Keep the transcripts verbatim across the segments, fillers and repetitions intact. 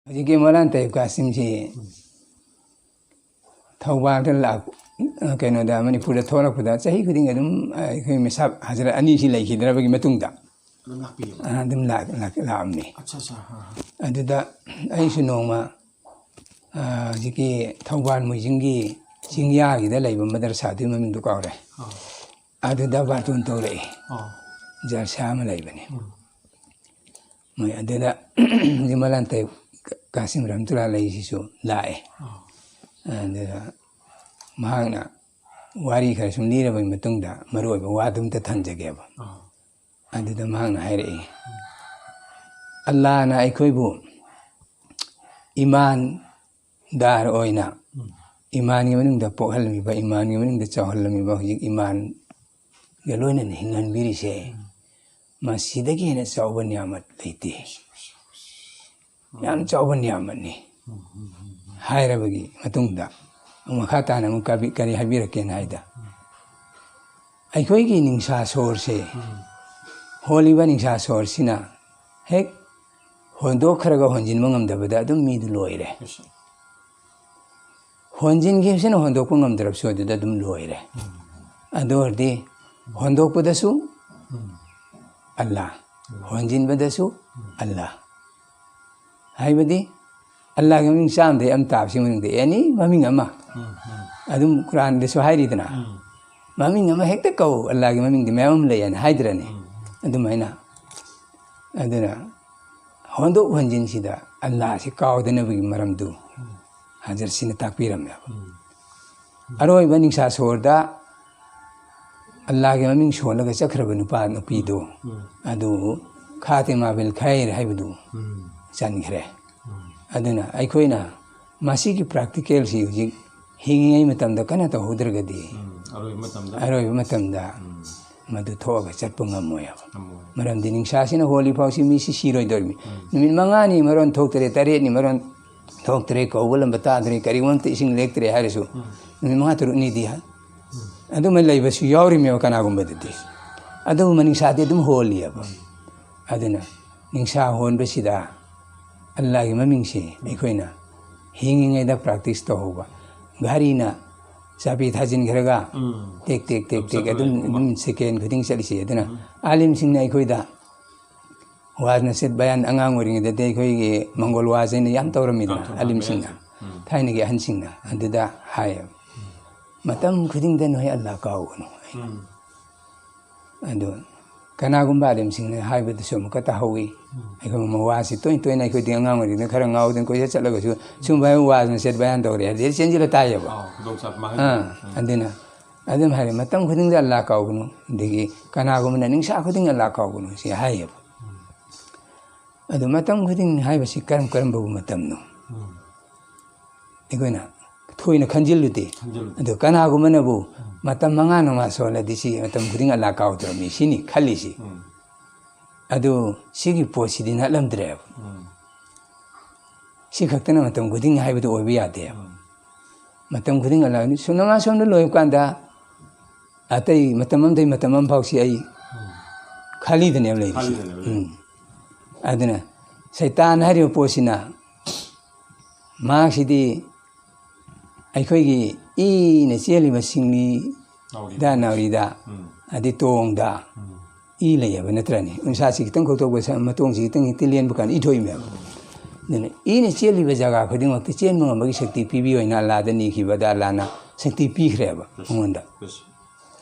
ꯍꯧꯖꯤꯛꯀꯤ ꯃꯣꯂꯥꯟ ꯇꯌꯦꯕ ꯀꯥꯁꯤꯝꯁꯤ ꯊꯧꯕꯥꯜꯗ ꯂꯥꯛ-, ꯀꯩꯅꯣꯗ, ꯃꯅꯤꯄꯨꯔꯗ ꯊꯣꯛꯂꯛꯄꯗ ꯆꯍꯤ ꯈꯨꯗꯤꯡꯒꯤ ꯑꯗꯨꯝ ꯑꯩꯈꯣꯏ ꯃꯤꯁꯥꯞ ꯍꯖꯔꯠ ꯑꯅꯤꯁꯤ ꯂꯩꯈꯤꯗ꯭ꯔꯕꯒꯤ ꯃꯇꯨꯡꯗ ꯑꯗꯨꯝ ꯂꯥꯛꯄꯤꯌꯦ꯫ ꯑ, ꯑꯗꯨꯝ ꯂꯥꯛ-, ꯂꯥꯛ-, ꯂꯥꯛꯑꯝꯃꯤ꯫ ꯑꯠꯆꯥ, ꯑꯠꯆꯥ, ꯑ, ꯑ꯫ ꯑꯗꯨꯗ ꯑꯩꯁꯨ ꯅꯣꯡꯃ, ꯑ, ꯍꯧꯖꯤꯛꯀꯤ ꯊꯧꯕꯥꯜ ꯃꯣꯏꯖꯤꯡꯒꯤ ꯆꯤꯡꯌꯥꯒꯤꯗ ꯂꯩꯕ ꯃꯗꯔꯁꯥꯗꯨꯒꯤ ꯃꯃꯤꯡꯗꯨ ꯀꯥꯎꯔꯦ꯫ ꯑ꯫ ꯑꯗꯨꯗ ꯕꯥꯔꯇꯣꯟ ꯇꯧꯔꯛꯑꯦ꯫ ꯑ꯫ ꯖꯜꯁꯥ ꯑꯃ ꯂꯩꯕꯅꯤ꯫ ꯎꯝ꯫ ꯃꯣꯏ ꯑꯗꯨꯗ ꯍꯧꯖꯤꯛ ꯃꯣꯂꯥꯟ ꯇꯌꯦꯕ ꯀꯥꯁꯤꯝ ꯔꯍꯃꯇꯨꯜꯂꯥꯍꯤ ꯑꯂꯩꯍꯤꯁꯤꯁꯨ ꯂꯥꯛꯑꯦ꯫ ꯑ꯫ ꯑꯗꯨꯗ ꯃꯍꯥꯛꯅ ꯋꯥꯔꯤ ꯈꯔ ꯁꯨꯝ ꯂꯤꯔꯕꯒꯤ ꯃꯇꯨꯡꯗ ꯃꯔꯨ ꯑꯣꯏꯕ ꯋꯥꯗꯨ ꯑꯝꯇ ꯊꯝꯖꯒꯦꯕ꯫ ꯑ꯫ ꯑꯗꯨꯗ ꯃꯍꯥꯛꯅ ꯍꯥꯏꯔꯛꯏ, "ꯑꯜꯂꯥꯅ ꯑꯩꯈꯣꯏꯕꯨ ꯏꯃꯥꯟꯗꯥꯔ ꯑꯣꯏꯅ, ꯎꯝ꯫ ꯏꯃꯥꯟꯒꯤ ꯃꯅꯨꯡꯗ ꯄꯣꯛꯍꯜꯂꯝꯃꯤꯕ, ꯏꯃꯥꯟꯒꯤ ꯃꯅꯨꯡꯗ ꯆꯥꯎꯍꯜꯂꯝꯃꯤꯕ, ꯍꯧꯖꯤꯛ ꯏꯃꯥꯟꯒ ꯂꯣꯏꯅꯅ ꯍꯤꯡꯍꯟꯕꯤꯔꯤꯁꯦ, ꯎꯝ꯫ ꯃꯁꯤꯗꯒꯤ ꯍꯦꯟꯅ ꯆꯥꯎꯕ ꯅꯤꯌꯥꯃꯠ ꯂꯩꯇꯦ꯫ ꯌꯥꯝ ꯆꯥꯎꯕ ꯅꯤꯌꯥꯃꯠꯅꯤ" ꯍꯥꯏꯔꯕꯒꯤ ꯃꯇꯨꯡꯗ ꯑꯃꯨꯛ ꯃꯈꯥ ꯇꯥꯅ ꯑꯃꯨꯛ ꯀꯕꯤ-, ꯀꯔꯤ ꯍꯥꯏꯕꯤꯔꯛꯀꯦꯅ ꯍꯥꯏꯗ, ꯑꯩꯈꯣꯏꯒꯤ ꯅꯤꯡꯁꯥ ꯁꯣꯔꯁꯦ, ꯎꯝ꯫ ꯍꯣꯜꯂꯤꯕ ꯅꯤꯡꯁꯥ ꯁꯣꯔꯁꯤꯅ ꯍꯦꯛ ꯍꯣꯟꯗꯣꯛꯈ꯭ꯔꯒ ꯍꯣꯟꯖꯤꯟꯕ ꯉꯝꯗꯕꯗ ꯑꯗꯨꯝ ꯃꯤꯗꯨ ꯂꯣꯏꯔꯦ꯫ ꯍꯣꯟꯖꯤꯟꯈꯤꯕꯁꯤꯅ ꯍꯣꯟꯗꯣꯛꯄ ꯉꯝꯗ꯭ꯔꯕꯁꯨ ꯑꯗꯨꯗ ꯑꯗꯨꯝ ꯂꯣꯏꯔꯦ꯫ ꯎꯝ꯫ ꯑꯗꯨ ꯑꯣꯏꯔꯗꯤ ꯍꯣꯟꯗꯣꯛꯄꯗꯁꯨ ꯎꯝ꯫ ꯑꯜꯂꯥ, ꯎꯝ꯫ ꯍꯣꯟꯖꯤꯟꯕꯗꯁꯨ ꯎꯝ꯫ ꯑꯜꯂꯥ꯫ ꯍꯥꯏꯕꯗꯤ ꯑꯜꯂꯥꯒꯤ ꯃꯃꯤꯡ ꯆꯥꯝꯗꯩ ꯑꯃ ꯇꯥꯕꯁꯤ ꯃꯅꯨꯡꯗ ꯑꯦꯅꯤ ꯃꯃꯤꯡ ꯑꯃ ꯎꯝ, ꯎꯝ꯫ ꯑꯗꯨꯝ ꯀꯨꯔꯥꯟꯗꯁꯨ ꯍꯥꯏꯔꯤꯗꯅ, ꯎꯝ꯫ "ꯃꯃꯤꯡ ꯑꯃ ꯍꯦꯛꯇ ꯀꯧ, ꯑꯜꯂꯥꯒꯤ ꯃꯃꯤꯡꯗꯤ ꯃꯌꯥꯝ ꯑꯃ ꯂꯩ" ꯍꯥꯏꯅ ꯍꯥꯏꯗ꯭ꯔꯅꯦ? ꯎꯝ꯫ ꯑꯗꯨꯃꯥꯏꯅ꯫ ꯑꯗꯨꯅ ꯍꯣꯟꯗꯣꯛ ꯍꯣꯟꯖꯤꯟꯁꯤꯗ ꯑꯜꯂꯥꯁꯤ ꯀꯥꯎꯗꯅꯕꯒꯤ ꯃꯔꯝꯗꯨ ꯎꯝ꯫ ꯍꯖꯔꯠꯁꯤꯅ ꯇꯥꯛꯄꯤꯔꯝꯃꯦꯕ꯫ ꯎꯝ꯫ ꯑꯔꯣꯏꯕ ꯅꯤꯡꯁꯥ ꯁꯣꯔꯗ ꯑꯜꯂꯥꯒꯤ ꯃꯃꯤꯡ ꯁꯣꯜꯂꯒ ꯆꯠꯈ꯭ꯔꯕ ꯅꯨꯄꯥ ꯅꯨꯄꯤꯗꯨ, ꯎꯝ꯫ ꯑꯗꯨ ꯈꯥꯇꯤꯃꯥ ꯕꯤꯜ ꯈꯩꯔ ꯍꯥꯏꯕꯗꯨ ꯎꯝ꯫ ꯆꯟꯈ꯭ꯔꯦ꯫ ꯎꯝ꯫ ꯑꯗꯨꯅ ꯑꯩꯈꯣꯏꯅ ꯃꯁꯤꯒꯤ ꯄ꯭ꯔꯥꯛꯇꯤꯀꯦꯜꯁꯤ ꯍꯧꯖꯤꯛ ꯍꯤꯡꯉꯤꯉꯩ ꯃꯇꯝꯗ ꯀꯟꯅ ꯇꯧꯍꯧꯗ꯭ꯔꯒꯗꯤ ꯎꯝ꯫ ꯑꯔꯣꯏꯕ ꯃꯇꯝꯗ꯫ ꯑꯔꯣꯏꯕ ꯃꯇꯝꯗ ꯎꯝ꯫ ꯃꯗꯨ ꯊꯣꯛꯑꯒ ꯆꯠꯄ ꯉꯝꯃꯣꯏ ꯍꯥꯏꯕ꯫ ꯉꯝꯃꯣꯏ꯫ ꯃꯔꯝꯗꯤ ꯅꯤꯡꯁꯥꯁꯤꯅ ꯍꯣꯜꯂꯤ ꯐꯥꯎꯁꯤ ꯃꯤꯁꯤ ꯁꯤꯔꯣꯏꯗꯧꯔꯤꯃꯤ꯫ ꯎꯝ꯫ ꯅꯨꯃꯤꯠ ꯃꯉꯥꯅꯤ ꯃꯔꯣꯟ ꯊꯣꯛꯇꯔꯦ, ꯇꯔꯦꯠꯅꯤ ꯃꯔꯣꯟ ꯊꯣꯛꯇ꯭ꯔꯦ, ꯀꯧꯕ ꯂꯝꯕ ꯇꯥꯗ꯭ꯔꯦ, ꯀꯔꯤꯒꯨꯝꯕ ꯑꯝꯇ ꯏꯁꯤꯡ ꯂꯦꯛꯇ꯭ꯔꯦ ꯍꯥꯏꯔꯁꯨ, ꯎꯝ꯫ ꯅꯨꯃꯤꯠ ꯃꯉꯥ ꯇꯔꯨꯛꯅꯤꯗꯤ ꯍꯥ? ꯎꯝ꯫ ꯑꯗꯨꯃꯥꯏꯅ ꯂꯩꯕꯁꯨ ꯌꯥꯎꯔꯤꯃꯦꯕ ꯀꯅꯥꯒꯨꯝꯕꯗꯗꯤ꯫ ꯑꯗꯨꯕꯨ ꯅꯤꯡꯁꯥꯗꯤ ꯑꯗꯨꯝ ꯍꯣꯜꯂꯤꯑꯕ꯫ ꯎꯝ꯫ ꯑꯗꯨꯅ ꯅꯤꯡꯁꯥ ꯍꯣꯟꯕꯁꯤꯗ ꯑꯜꯂꯥꯒꯤ ꯃꯃꯤꯡꯁꯤ ꯑꯩꯈꯣꯏꯅ ꯍꯤꯡꯉꯤꯉꯩꯗ practice ꯇꯧꯍꯧꯕ꯫ ꯘꯔꯤꯅ ꯆꯥꯕꯤ ꯊꯥꯖꯤꯟꯈ꯭ꯔꯒ ꯎꯝ꯫ ꯇꯦꯛ ꯇꯦꯛ ꯇꯦꯛ ꯑꯗꯨꯝ ꯇꯦꯛ ꯆꯠꯄ ꯑꯗꯨꯝ ꯂꯩꯕ꯫ ꯑꯗꯨꯝ second ꯈꯨꯗꯤꯡ ꯆꯠꯂꯤꯁꯦ꯫ ꯑꯗꯨꯅ ꯎꯝ꯫ ꯑꯥꯂꯤꯝꯁꯤꯡꯅ ꯑꯩꯈꯣꯏꯗ ꯋꯥꯖ ꯅꯁꯤꯍꯠ ꯕꯌꯥꯟ ꯑꯉꯥꯡ ꯑꯣꯏꯔꯤꯉꯩꯗꯗꯤ ꯑꯩꯈꯣꯏꯒꯤ ꯃꯪꯒꯣꯜ ꯋꯥꯖ ꯍꯥꯏꯅ ꯌꯥꯝ ꯇꯧꯔꯝꯃꯤꯗꯅ ꯌꯥꯝ ꯇꯧꯔꯝꯃꯤ, ꯑꯥꯂꯤꯝꯁꯤꯡꯅ꯫ ꯌꯥꯝ ꯇꯧꯔꯝꯃꯤ꯫ ꯎꯝ꯫ ꯊꯥꯏꯅꯒꯤ ꯑꯍꯟꯁꯤꯡꯅ ꯑꯗꯨꯗ ꯍꯥꯏꯌꯦꯕ꯫ ꯃꯇꯝ ꯈꯨꯗꯤꯡꯗ ꯅꯣꯏ ꯑꯜꯂꯥ ꯀꯥꯎꯒꯅꯨ꯫ ꯎꯝ꯫ ꯑꯗꯨ ꯀꯅꯥꯒꯨꯝꯕ ꯑꯥꯂꯤꯝꯁꯤꯡꯅ ꯍꯥꯏꯕꯗꯨꯁꯨ ꯑꯃꯨꯛꯀ ꯇꯥꯍꯧꯋꯤ꯫ ꯎꯝ꯫ ꯑꯩꯈꯣꯏ ꯃꯋꯥꯁꯤ ꯇꯣꯏ ꯇꯣꯏꯅ ꯑꯩꯈꯣꯏꯗꯤ ꯑꯉꯥꯡ ꯑꯣꯏꯔꯤꯉꯩꯗ ꯈꯔ ꯉꯥꯎꯗꯅ ꯀꯣꯏꯆꯠ ꯆꯠꯂꯒꯁꯨ ꯁꯨꯝꯕ ꯋꯥꯖ ꯅꯁꯤꯍꯠ ꯕꯌꯥꯟ ꯇꯧꯔꯦ ꯍꯥꯏꯔꯗꯤ ꯆꯦꯟꯁꯤꯜꯂ ꯇꯥꯏꯌꯦꯕ꯫ ꯑꯥ, ꯈꯨꯗꯣꯡꯆꯥꯕ ꯃꯥꯡꯍꯟꯕ꯫ ꯑꯥ, ꯎꯝ꯫ ꯑꯗꯨꯅ ꯑꯗꯨꯝ ꯍꯥꯏꯔꯦ, ꯃꯇꯝ ꯈꯨꯗꯤꯡꯗ ꯑꯜꯂꯥ ꯀꯥꯎꯒꯅꯨ꯫ ꯑꯗꯒꯤ ꯀꯅꯥꯒꯨꯝꯕꯅ ꯅꯤꯡꯁꯥ ꯈꯨꯗꯤꯡ ꯑꯜꯂꯥ ꯀꯥꯎꯒꯅꯨ ꯁꯤ ꯍꯥꯏꯌꯦꯕ꯫ ꯎꯝ꯫ ꯑꯗꯨ ꯃꯇꯝ ꯈꯨꯗꯤꯡ ꯍꯥꯏꯕꯁꯤ ꯀꯔꯝ ꯀꯔꯝꯕ ꯃꯇꯝꯅꯣ? ꯎꯝ꯫ ꯑꯩꯈꯣꯏꯅ ꯊꯣꯏꯅ ꯈꯟꯖꯤꯜꯂꯨꯗꯦ꯫ ꯈꯟꯖꯤꯜꯂꯨꯗꯦ꯫ ꯑꯗꯨ ꯀꯅꯥꯒꯨꯝꯕꯅꯕꯨ ꯎꯝ꯫ ꯃꯇꯝ ꯃꯉꯥ ꯅꯃꯥꯖ ꯁꯣꯜꯂꯗꯤ ꯁꯤ ꯃꯇꯝ ꯈꯨꯗꯤꯡ ꯑꯜꯂꯥ ꯀꯥꯎꯗ꯭ꯔꯕꯅꯤ ꯁꯤꯅꯤ ꯈꯜꯂꯤꯁꯤ꯫ ꯎꯝ꯫ ꯑꯗꯨ ꯁꯤꯒꯤ ꯄꯣꯠꯁꯤꯗꯤ ꯅꯠꯂꯝꯗ꯭ꯔꯦꯕ꯫ ꯎꯝ꯫ ꯁꯤ ꯈꯛꯇꯅ ꯃꯇꯝ ꯈꯨꯗꯤꯡ ꯍꯥꯏꯕꯗꯨ ꯑꯣꯏꯕ ꯌꯥꯗꯦꯕ꯫ ꯎꯝ꯫ ꯃꯇꯝ ꯈꯨꯗꯤꯡ ꯑꯜꯂꯥ, ꯁꯨꯝ ꯅꯃꯥꯖ ꯁꯣꯝꯗ ꯂꯣꯏꯕ ꯀꯥꯟꯗ ꯑꯇꯩ ꯃꯇꯝ ꯑꯃꯗꯩ ꯃꯇꯝ ꯑꯃ ꯐꯥꯎꯁꯤ ꯑꯩ ꯎꯝ꯫ ꯈꯥꯂꯤꯗꯅꯦꯕ ꯂꯩꯔꯤꯁꯦ꯫ ꯈꯥꯂꯤꯗꯅꯦꯕ ꯂꯩꯔꯤꯁꯦ꯫ ꯎꯝ꯫ ꯑꯗꯨꯅ ꯁꯩꯇꯥꯟ ꯍꯥꯏꯔꯤꯕ ꯄꯣꯠꯁꯤꯅ ꯃꯍꯥꯛꯁꯤꯗꯤ ꯑꯩꯈꯣꯏꯒꯤ ꯏꯅ ꯆꯦꯜꯂꯤꯕ ꯁꯤꯡꯂꯤꯗ, ꯅꯥꯎꯔꯤꯗ꯫ ꯅꯥꯎꯔꯤꯗ, ꯎꯝ꯫ ꯑꯗꯩ ꯇꯣꯡꯗ ꯎꯝ꯫ ꯏ ꯂꯩꯌꯦꯕ ꯅꯠꯇ꯭ꯔꯅꯦ? ꯎꯟꯁꯥꯁꯤ ꯈꯤꯇꯪ ꯈꯧꯇꯣꯛꯄ ꯁ-, ꯃꯇꯣꯡꯁꯤ ꯈꯤꯇꯪ ꯍꯦꯛꯇ ꯂꯦꯟꯕ ꯀꯥꯟꯗ ꯏ ꯊꯣꯛꯏꯃꯦꯕ꯫ ꯑꯗꯨꯅ ꯏꯅ ꯆꯦꯜꯂꯤꯕ ꯖꯒꯥ ꯈꯨꯗꯤꯡꯃꯛꯇ ꯆꯦꯟꯕ ꯉꯝꯕꯒꯤ ꯁꯛꯇꯤ ꯄꯤꯕꯤꯌꯣ ꯍꯥꯏꯅ ꯑꯜꯂꯥꯗ ꯅꯤꯈꯤꯕꯗ ꯑꯜꯂꯥꯅ ꯁꯛꯇꯤ ꯄꯤꯈ꯭ꯔꯦꯕ ꯌꯦꯁ꯫ ꯃꯉꯣꯟꯗ꯫ ꯌꯦꯁ꯫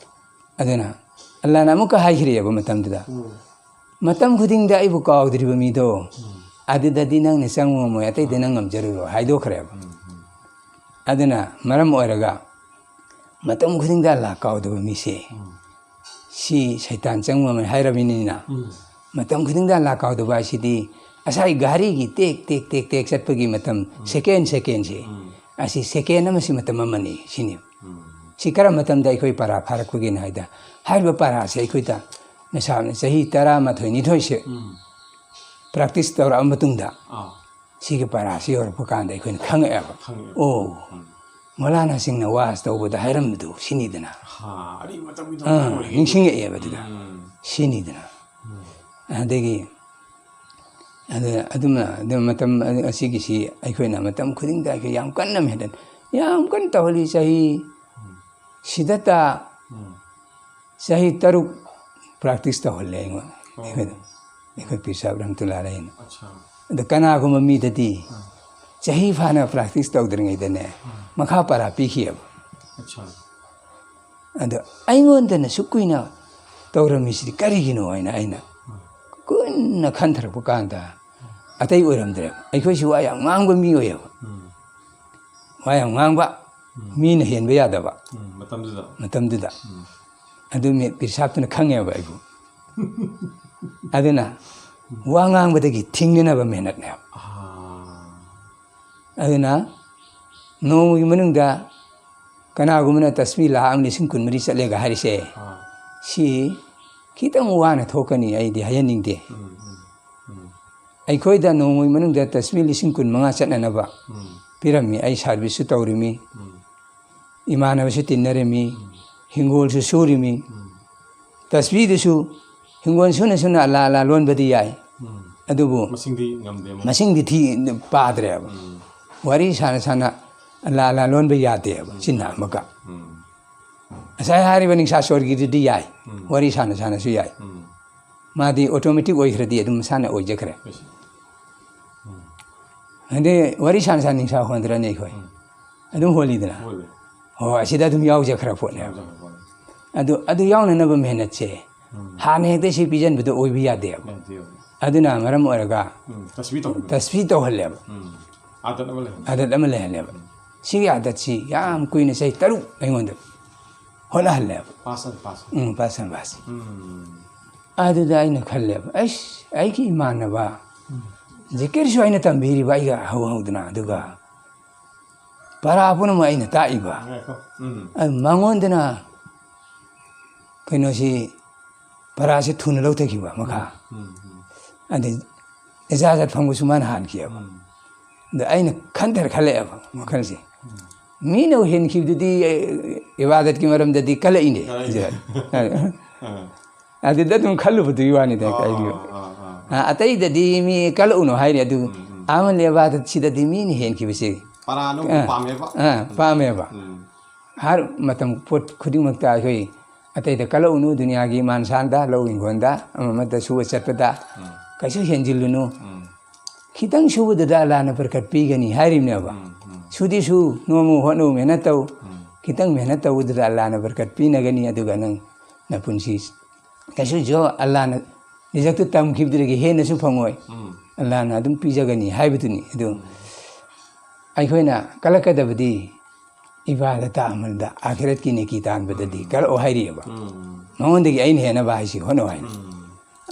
ꯑꯗꯨꯅ ꯑꯜꯂꯥꯅ ꯑꯃꯨꯛꯀ ꯍꯥꯏꯈ꯭ꯔꯦꯕ ꯃꯇꯝꯗꯨꯗ, ꯎꯝ꯫ "ꯃꯇꯝ ꯈꯨꯗꯤꯡꯗ ꯑꯩꯕꯨ ꯀꯥꯎꯗ꯭ꯔꯤꯕ ꯃꯤꯗꯣ, ꯎꯝ꯫ ꯑꯗꯨꯗꯗꯤ ꯅꯪꯅ ꯆꯪꯕ ꯉꯝꯃꯣꯏ, ꯑꯇꯩꯗ ꯅꯪ ꯉꯝꯖꯔꯨꯔꯣ" ꯍꯥꯏꯗꯣꯛꯈ꯭ꯔꯦꯕ꯫ ꯎꯝ, ꯎꯝ꯫ ꯑꯗꯨꯅ ꯃꯔꯝ ꯑꯣꯏꯔꯒ ꯃꯇꯝ ꯈꯨꯗꯤꯡꯗ ꯑꯜꯂꯥ ꯀꯥꯎꯗꯕ ꯃꯤꯁꯦ, ꯎꯝ꯫ ꯁꯤ ꯁꯩꯇꯥꯟ ꯆꯪꯕ ꯉꯝꯃꯣꯏ ꯍꯥꯏꯔꯕꯅꯤꯅ, ꯎꯝ꯫ ꯃꯇꯝ ꯈꯨꯗꯤꯡꯗ ꯑꯜꯂꯥ ꯀꯥꯎꯗꯕ ꯍꯥꯏꯁꯤꯗꯤ ꯉꯁꯥꯏ ꯘꯔꯤꯒꯤ ꯇꯦꯛ, ꯇꯦꯛ, ꯇꯦꯛ, ꯇꯦꯛ ꯆꯠꯄꯒꯤ ꯃꯇꯝ, ꯎꯝ꯫ ꯁꯦꯀꯦꯟ, ꯁꯦꯀꯦꯟꯁꯦ, ꯎꯝ꯫ ꯑꯁꯤ ꯁꯦꯀꯦꯟ ꯑꯃꯁꯤ ꯃꯇꯝ ꯑꯃꯅꯤ ꯁꯤꯅꯤ꯫ ꯎꯝ꯫ ꯁꯤ ꯀꯔꯝꯕ ꯃꯇꯝꯗ ꯑꯩꯈꯣꯏ ꯄꯔꯥ ꯐꯥꯔꯛꯄꯒꯦꯅ ꯍꯥꯏꯗ, ꯍꯥꯏꯔꯤꯕ ꯄꯔꯥꯁꯦ ꯑꯩꯈꯣꯏꯗ ꯅꯁꯥꯅ ꯆꯍꯤ ꯇꯔꯥꯃꯥꯊꯣꯏ, ꯅꯤꯊꯣꯏꯁꯦ ꯎꯝ꯫ Practice ꯇꯧꯔꯛꯑ ꯃꯇꯨꯡꯗ ꯑꯥ꯫ ꯁꯤꯒꯤ ꯄꯔꯥꯁꯤ ꯌꯧꯔꯛꯄ ꯀꯥꯟꯗ ꯑꯩꯈꯣꯏꯅ ꯈꯪꯉꯛꯑꯦꯕ꯫ ꯈꯪꯉꯛꯑꯦꯕ꯫ "ꯑꯣ, ꯎꯝ꯫ ꯃꯧꯂꯥꯅꯥꯁꯤꯡꯅ ꯋꯥꯖ ꯇꯧꯕꯗ ꯍꯥꯏꯔꯝꯕꯗꯨ ꯁꯤꯅꯤꯗꯅ"꯫ ꯍꯥ, ꯑꯗꯨꯒꯤ ꯃꯇꯝꯒꯤꯗꯣ ꯑꯥ, ꯑꯣꯏꯔꯦ꯫ ꯅꯤꯡꯁꯤꯡꯉꯛꯑꯦꯕ ꯑꯗꯨꯗ꯫ ꯎꯝ꯫ ꯁꯤꯅꯤꯗꯅ꯫ ꯎꯝ꯫ ꯑꯗꯒꯤ ꯑꯗꯨꯅ ꯑꯗꯨꯝꯅ ꯑꯗꯨꯝ ꯃꯇꯝ ꯑꯁꯤꯒꯤꯁꯤ ꯑꯩꯈꯣꯏꯅ ꯃꯇꯝ ꯈꯨꯗꯤꯡꯗ ꯑꯩꯈꯣꯏ ꯌꯥꯝ ꯀꯟꯅ ꯃꯦꯟꯇꯦꯟ, ꯌꯥꯝ ꯀꯟꯅ ꯇꯧꯍꯜꯂꯤ꯫ ꯆꯍꯤ ꯁꯤꯗꯇ, ꯆꯍꯤ ꯇꯔꯨꯛ ꯄ꯭ꯔꯦꯛꯇꯤꯁ ꯇꯧꯍꯜꯂꯦ ꯑꯩꯉꯣꯟꯗ꯫ ꯑꯩꯈꯣꯏꯗ, ꯑꯩꯈꯣꯏ ꯄꯤꯔ ꯁꯥꯍꯦꯕ ꯔꯍꯃꯇꯨꯜꯂꯥꯍꯤ ꯑꯂꯩꯍꯤꯅ꯫ ꯑꯗꯣ ꯀꯅꯥꯒꯨꯝꯕ ꯃꯤꯗꯗꯤ ꯆꯍꯤ ꯐꯥꯅ ꯄ꯭ꯔꯦꯛꯇꯤꯁ ꯇꯧꯗ꯭ꯔꯤꯉꯩꯗꯅꯦ, ꯃꯈꯥ ꯄꯔꯥ ꯄꯤꯈꯤꯑꯕ꯫ ꯑꯗꯣ ꯑꯩꯉꯣꯟꯗꯅ ꯁꯨꯛ ꯀꯨꯏꯅ ꯇꯧꯔꯝꯃꯤꯁꯤꯗꯤ ꯀꯔꯤꯒꯤꯅꯣ ꯍꯥꯏꯅ ꯑꯩꯅ ꯀꯨꯏꯅ ꯈꯟꯊꯔꯛꯄ ꯀꯥꯟꯗ, ꯑꯇꯩ ꯑꯣꯏꯔꯝꯗ꯭ꯔꯦꯕ꯫ ꯑꯩꯈꯣꯏꯁꯤ ꯋꯥ ꯌꯥꯝ ꯉꯥꯡꯕ ꯃꯤ ꯑꯣꯏꯌꯦꯕ꯫ ꯋꯥ ꯌꯥꯝ ꯉꯥꯡꯕ, ꯃꯤꯅ ꯍꯦꯟꯕ ꯌꯥꯗꯕ꯫ ꯎꯝ, ꯃꯇꯝꯗꯨꯗ꯫ ꯃꯇꯝꯗꯨꯗ꯫ ꯎꯝ꯫ ꯑꯗꯨ ꯃꯦ-, ꯄꯤꯔ ꯁꯥꯍꯦꯕꯇꯨꯅ ꯈꯪꯉꯦꯕ ꯑꯩꯕꯨ꯫ ꯑꯗꯨꯅ ꯋꯥ ꯉꯥꯡꯕꯗꯒꯤ ꯊꯤꯡꯅꯅꯕ ꯃꯦꯍꯅꯠꯅꯦꯕ꯫ ꯑꯥ꯫ ꯑꯗꯨꯅ ꯅꯣꯡꯃꯒꯤ ꯃꯅꯨꯡꯗ ꯀꯅꯥꯒꯨꯝꯕꯅ ꯇꯁꯕꯤ ꯂꯥꯈ ꯑꯃ ꯂꯤꯁꯤꯡ ꯀꯨꯟꯃꯔꯤ ꯆꯠꯂꯦꯒ ꯍꯥꯏꯔꯤꯁꯦ, ꯑꯥ꯫ ꯁꯤ ꯈꯤꯇꯪ ꯋꯥꯅ ꯊꯣꯛꯀꯅꯤ, ꯑꯩꯗꯤ ꯍꯥꯏꯍꯟꯅꯤꯡꯗꯦ꯫ ꯎꯝ, ꯎꯝ, ꯎꯝ꯫ ꯑꯩꯈꯣꯏꯗ ꯅꯣꯡꯃꯒꯤ ꯃꯅꯨꯡꯗ ꯇꯁꯕꯤ ꯂꯤꯁꯤꯡ ꯀꯨꯟꯃꯉꯥ ꯆꯠꯅꯅꯕ ꯎꯝ꯫ ꯄꯤꯔꯝꯃꯤ꯫ ꯑꯩ ꯁꯥꯔꯚꯤꯁꯁꯨ ꯇꯧꯔꯤꯃꯤ, ꯎꯝ꯫ ꯏꯃꯥꯟꯅꯕꯁꯨ ꯇꯤꯟꯅꯔꯤꯃꯤ, ꯎꯝ꯫ ꯍꯤꯡꯒꯣꯜꯁꯨ ꯁꯨꯔꯤꯃꯤ꯫ ꯎꯝ꯫ ꯇꯁꯕꯤꯗꯨꯁꯨ ꯍꯤꯡꯒꯣꯜ ꯁꯨꯅ ꯁꯨꯅ ꯑꯜꯂꯥ ꯑꯜꯂꯥ ꯂꯣꯟꯕꯗꯤ ꯌꯥꯏ꯫ ꯎꯝ꯫ ꯑꯗꯨꯕꯨ ꯃꯁꯤꯡꯗꯤ ꯉꯝꯗꯦ ꯑꯃꯨꯛ꯫ ꯃꯁꯤꯡꯗꯤ ꯊꯤ-, ꯄꯥꯗ꯭ꯔꯦꯕ꯫ ꯎꯝ꯫ ꯋꯥꯔꯤ ꯁꯥꯅ ꯁꯥꯅ ꯑꯜꯂꯥ ꯑꯜꯂꯥ ꯂꯣꯟꯕ ꯌꯥꯗꯦꯕ, ꯎꯝ꯫ ꯆꯤꯟꯅ ꯑꯃꯒ꯫ ꯎꯝ꯫ ꯉꯁꯥꯏ ꯍꯥꯏꯔꯤꯕ ꯅꯤꯡꯁꯥ ꯁꯣꯔꯒꯤꯗꯨꯗꯤ ꯌꯥꯏ, ꯎꯝ꯫ ꯋꯥꯔꯤ ꯁꯥꯅ ꯁꯥꯅꯁꯨ ꯌꯥꯏ꯫ ꯎꯝ꯫ ꯃꯥꯗꯤ ꯑꯣꯇꯣꯃꯦꯇꯤꯛ ꯑꯣꯏꯈ꯭ꯔꯗꯤ ꯑꯗꯨꯝ ꯃꯁꯥꯅ ꯑꯣꯏꯖꯈ꯭ꯔꯦ꯫ ꯑꯗꯩ ꯋꯥꯔꯤ ꯁꯥꯅ ꯁꯥꯅ ꯅꯤꯡꯁꯥ ꯍꯣꯟꯗ꯭ꯔꯅꯦ ꯑꯩꯈꯣꯏ? ꯎꯝ꯫ ꯑꯗꯨꯝ ꯍꯣꯜꯂꯤꯗꯅ? ꯍꯣꯜꯂꯦ꯫ ꯍꯣꯏ, ꯑꯁꯤꯗ ꯑꯗꯨꯝ ꯌꯥꯎꯖꯈ꯭ꯔ ꯄꯣꯠꯅꯦꯕ꯫ ꯌꯥꯎꯖꯈ꯭ꯔ ꯄꯣꯠꯅꯤ꯫ ꯑꯗꯨ, ꯑꯗꯨ ꯌꯥꯎꯅꯅꯕ ꯃꯦꯍꯅꯠꯁꯦ ꯎꯝ꯫ ꯍꯥꯟꯅ ꯍꯦꯛꯇ ꯁꯤ ꯄꯤꯖꯟꯕꯗꯣ ꯑꯣꯏꯕ ꯌꯥꯗꯦꯕ꯫ ꯌꯥꯗꯦꯕ꯫ ꯑꯗꯨꯅ ꯃꯔꯝ ꯑꯣꯏꯔꯒ ꯎꯝ, ꯇꯁꯕꯤ ꯇꯧꯍꯜꯂꯦ꯫ ꯇꯁꯕꯤ ꯇꯧꯍꯜꯂꯦꯕ꯫ ꯎꯝ꯫ ꯑꯥꯗꯠ ꯑꯃ ꯂꯩꯍꯜꯂꯦ꯫ ꯑꯥꯗꯠ ꯑꯃ ꯂꯩꯍꯜꯂꯦꯕ꯫ ꯎꯝ꯫ ꯁꯤꯒꯤ ꯑꯥꯗꯠꯁꯤ ꯌꯥꯝ ꯀꯨꯏꯅ, ꯆꯍꯤ ꯇꯔꯨꯛ ꯑꯩꯉꯣꯟꯗ ꯍꯣꯠꯅꯍꯜꯂꯦꯕ꯫ ꯄꯥꯁ ꯑꯟ ꯄꯥꯁ꯫ ꯎꯝ, ꯄꯥꯁ ꯑꯟ ꯄꯥꯁ꯫ ꯎꯝ꯫ ꯑꯗꯨꯗ ꯑꯩꯅ ꯈꯜꯂꯦꯕ, ꯑꯩꯁ, ꯑꯩꯒꯤ ꯏꯃꯥꯟꯅꯕ ꯎꯝ꯫ ꯖꯤꯀꯤꯔꯁꯨ ꯑꯩꯅ ꯇꯝꯕꯤꯔꯤꯕ, ꯑꯩꯒ ꯍꯧ ꯍꯧꯗꯅ, ꯑꯗꯨꯒ ꯄꯔꯥ ꯄꯨꯝꯅꯃꯛ ꯑꯩꯅ ꯇꯥꯛꯏꯕ꯫ ꯉꯥꯏꯈꯣ꯫ ꯎꯝ꯫ ꯑꯗꯨ ꯃꯉꯣꯟꯗꯅ ꯀꯩꯅꯣꯁꯤ, ꯄꯔꯥꯁꯤ ꯊꯨꯅ ꯂꯧꯊꯈꯤꯕ ꯃꯈꯥ꯫ ꯎꯝ, ꯎꯝ꯫ ꯑꯗꯩ ꯏꯖꯥꯖꯠ ꯐꯪꯕꯁꯨ ꯃꯥꯅ ꯍꯥꯟꯈꯤꯑꯕ꯫ ꯎꯝ꯫ ꯑꯗ ꯑꯩꯅ ꯈꯟꯊꯔ ꯈꯜꯂꯛꯑꯦꯕ ꯋꯥꯈꯜꯁꯦ꯫ ꯎꯝ꯫ ꯃꯤꯅ ꯍꯦꯟꯈꯤꯕꯗꯨꯗꯤ, ꯑꯦ, ꯏꯕꯥꯗꯠꯀꯤ ꯃꯔꯝꯗꯗꯤ ꯀꯜꯂꯛꯏꯅꯦ꯫ ꯀꯜꯂꯛꯏꯅꯦ꯫ ꯑꯥ꯫ ꯑꯗꯨꯗ ꯑꯗꯨꯝ ꯈꯜꯂꯨꯕꯗꯨꯒꯤ ꯋꯥꯅꯤꯗ ꯑꯥ, ꯑꯩꯒꯤ꯫ ꯑꯥ, ꯑꯥ, ꯑꯥ꯫ ꯑ, ꯑꯇꯩꯗꯗꯤ ꯃꯤ ꯀꯜꯂꯛꯎꯅꯣ ꯍꯥꯏꯔꯤ, ꯑꯗꯨ ꯎꯝ, ꯎꯝ꯫ ꯑꯥ ꯃꯂꯦꯕꯥꯗ ꯁꯤꯗꯗꯤ ꯃꯤꯅ ꯍꯦꯟꯈꯤꯕꯁꯦ꯫ ꯄꯔꯥꯅꯧꯕ ꯑ, ꯄꯥꯝꯃꯦꯕ꯫ ꯑ, ꯄꯥꯝꯃꯦꯕ꯫ ꯎꯝ꯫ ꯍꯥꯔ ꯃꯇꯝ ꯄꯣꯠ ꯈꯨꯗꯤꯡꯃꯛꯇ ꯑꯩꯈꯣꯏ ꯑꯇꯩꯗ ꯀꯜꯂꯛꯎꯅꯨ, ꯗꯨꯅꯤꯌꯥꯒꯤ ꯃꯥꯟꯁꯥꯟꯗ, ꯂꯧ ꯍꯤꯡꯒꯣꯟꯗ, ꯑꯃ ꯑꯃꯗ ꯁꯨꯕ ꯆꯠꯄꯗ ꯎꯝ꯫ ꯀꯩꯁꯨ ꯍꯦꯟꯖꯤꯜꯂꯨꯅꯨ꯫ ꯎꯝ꯫ ꯈꯤꯇꯪ ꯁꯨꯕꯗꯨꯗ ꯑꯜꯂꯥꯅ ꯕꯔꯀꯠ ꯄꯤꯒꯅꯤ ꯍꯥꯏꯔꯤꯕꯅꯦꯕ꯫ ꯎꯝ, ꯎꯝ꯫ ꯁꯨꯗꯤ ꯁꯨ, ꯅꯣꯡꯃ ꯍꯣꯠꯅꯧ, ꯃꯦꯍꯅꯠ ꯇꯧ꯫ ꯎꯝ꯫ ꯈꯤꯇꯪ ꯃꯦꯍꯅꯠ ꯇꯧꯕꯗꯨꯗ ꯑꯜꯂꯥꯅ ꯕꯔꯀꯠ ꯄꯤꯅꯒꯅꯤ, ꯑꯗꯨꯒ ꯅꯪ ꯅꯄꯨꯟꯁꯤ ꯀꯩꯁꯨ ꯖꯣ ꯑꯜꯂꯥꯅ ꯔꯤꯖꯛꯇꯨ ꯇꯝꯈꯤꯕꯗꯨꯗꯒꯤ ꯍꯦꯟꯅꯁꯨ ꯐꯪꯉꯣꯏ꯫ ꯎꯝ꯫ ꯑꯜꯂꯥꯅ ꯑꯗꯨꯝ ꯄꯤꯖꯒꯅꯤ ꯍꯥꯏꯕꯗꯨꯅꯤ꯫ ꯑꯗꯨ ꯎꯝ꯫ ꯑꯩꯈꯣꯏꯅ ꯀꯜꯂꯛꯀꯗꯕꯗꯤ ꯏꯕꯥꯗꯇ ꯑꯃꯜꯗ, ꯑꯥꯈꯤꯔꯠꯀꯤ ꯅꯦꯀꯤ ꯇꯥꯟꯕꯗꯗꯤ ꯎꯝ꯫ ꯀꯜꯂꯛꯑꯣ ꯍꯥꯏꯔꯤꯑꯕ꯫ ꯎꯝ꯫ ꯃꯉꯣꯟꯗꯒꯤ ꯑꯩꯅ ꯍꯦꯟꯅꯕ ꯍꯥꯏꯁꯤ ꯍꯣꯠꯅꯧ ꯍꯥꯏꯅ꯫ ꯎꯝ꯫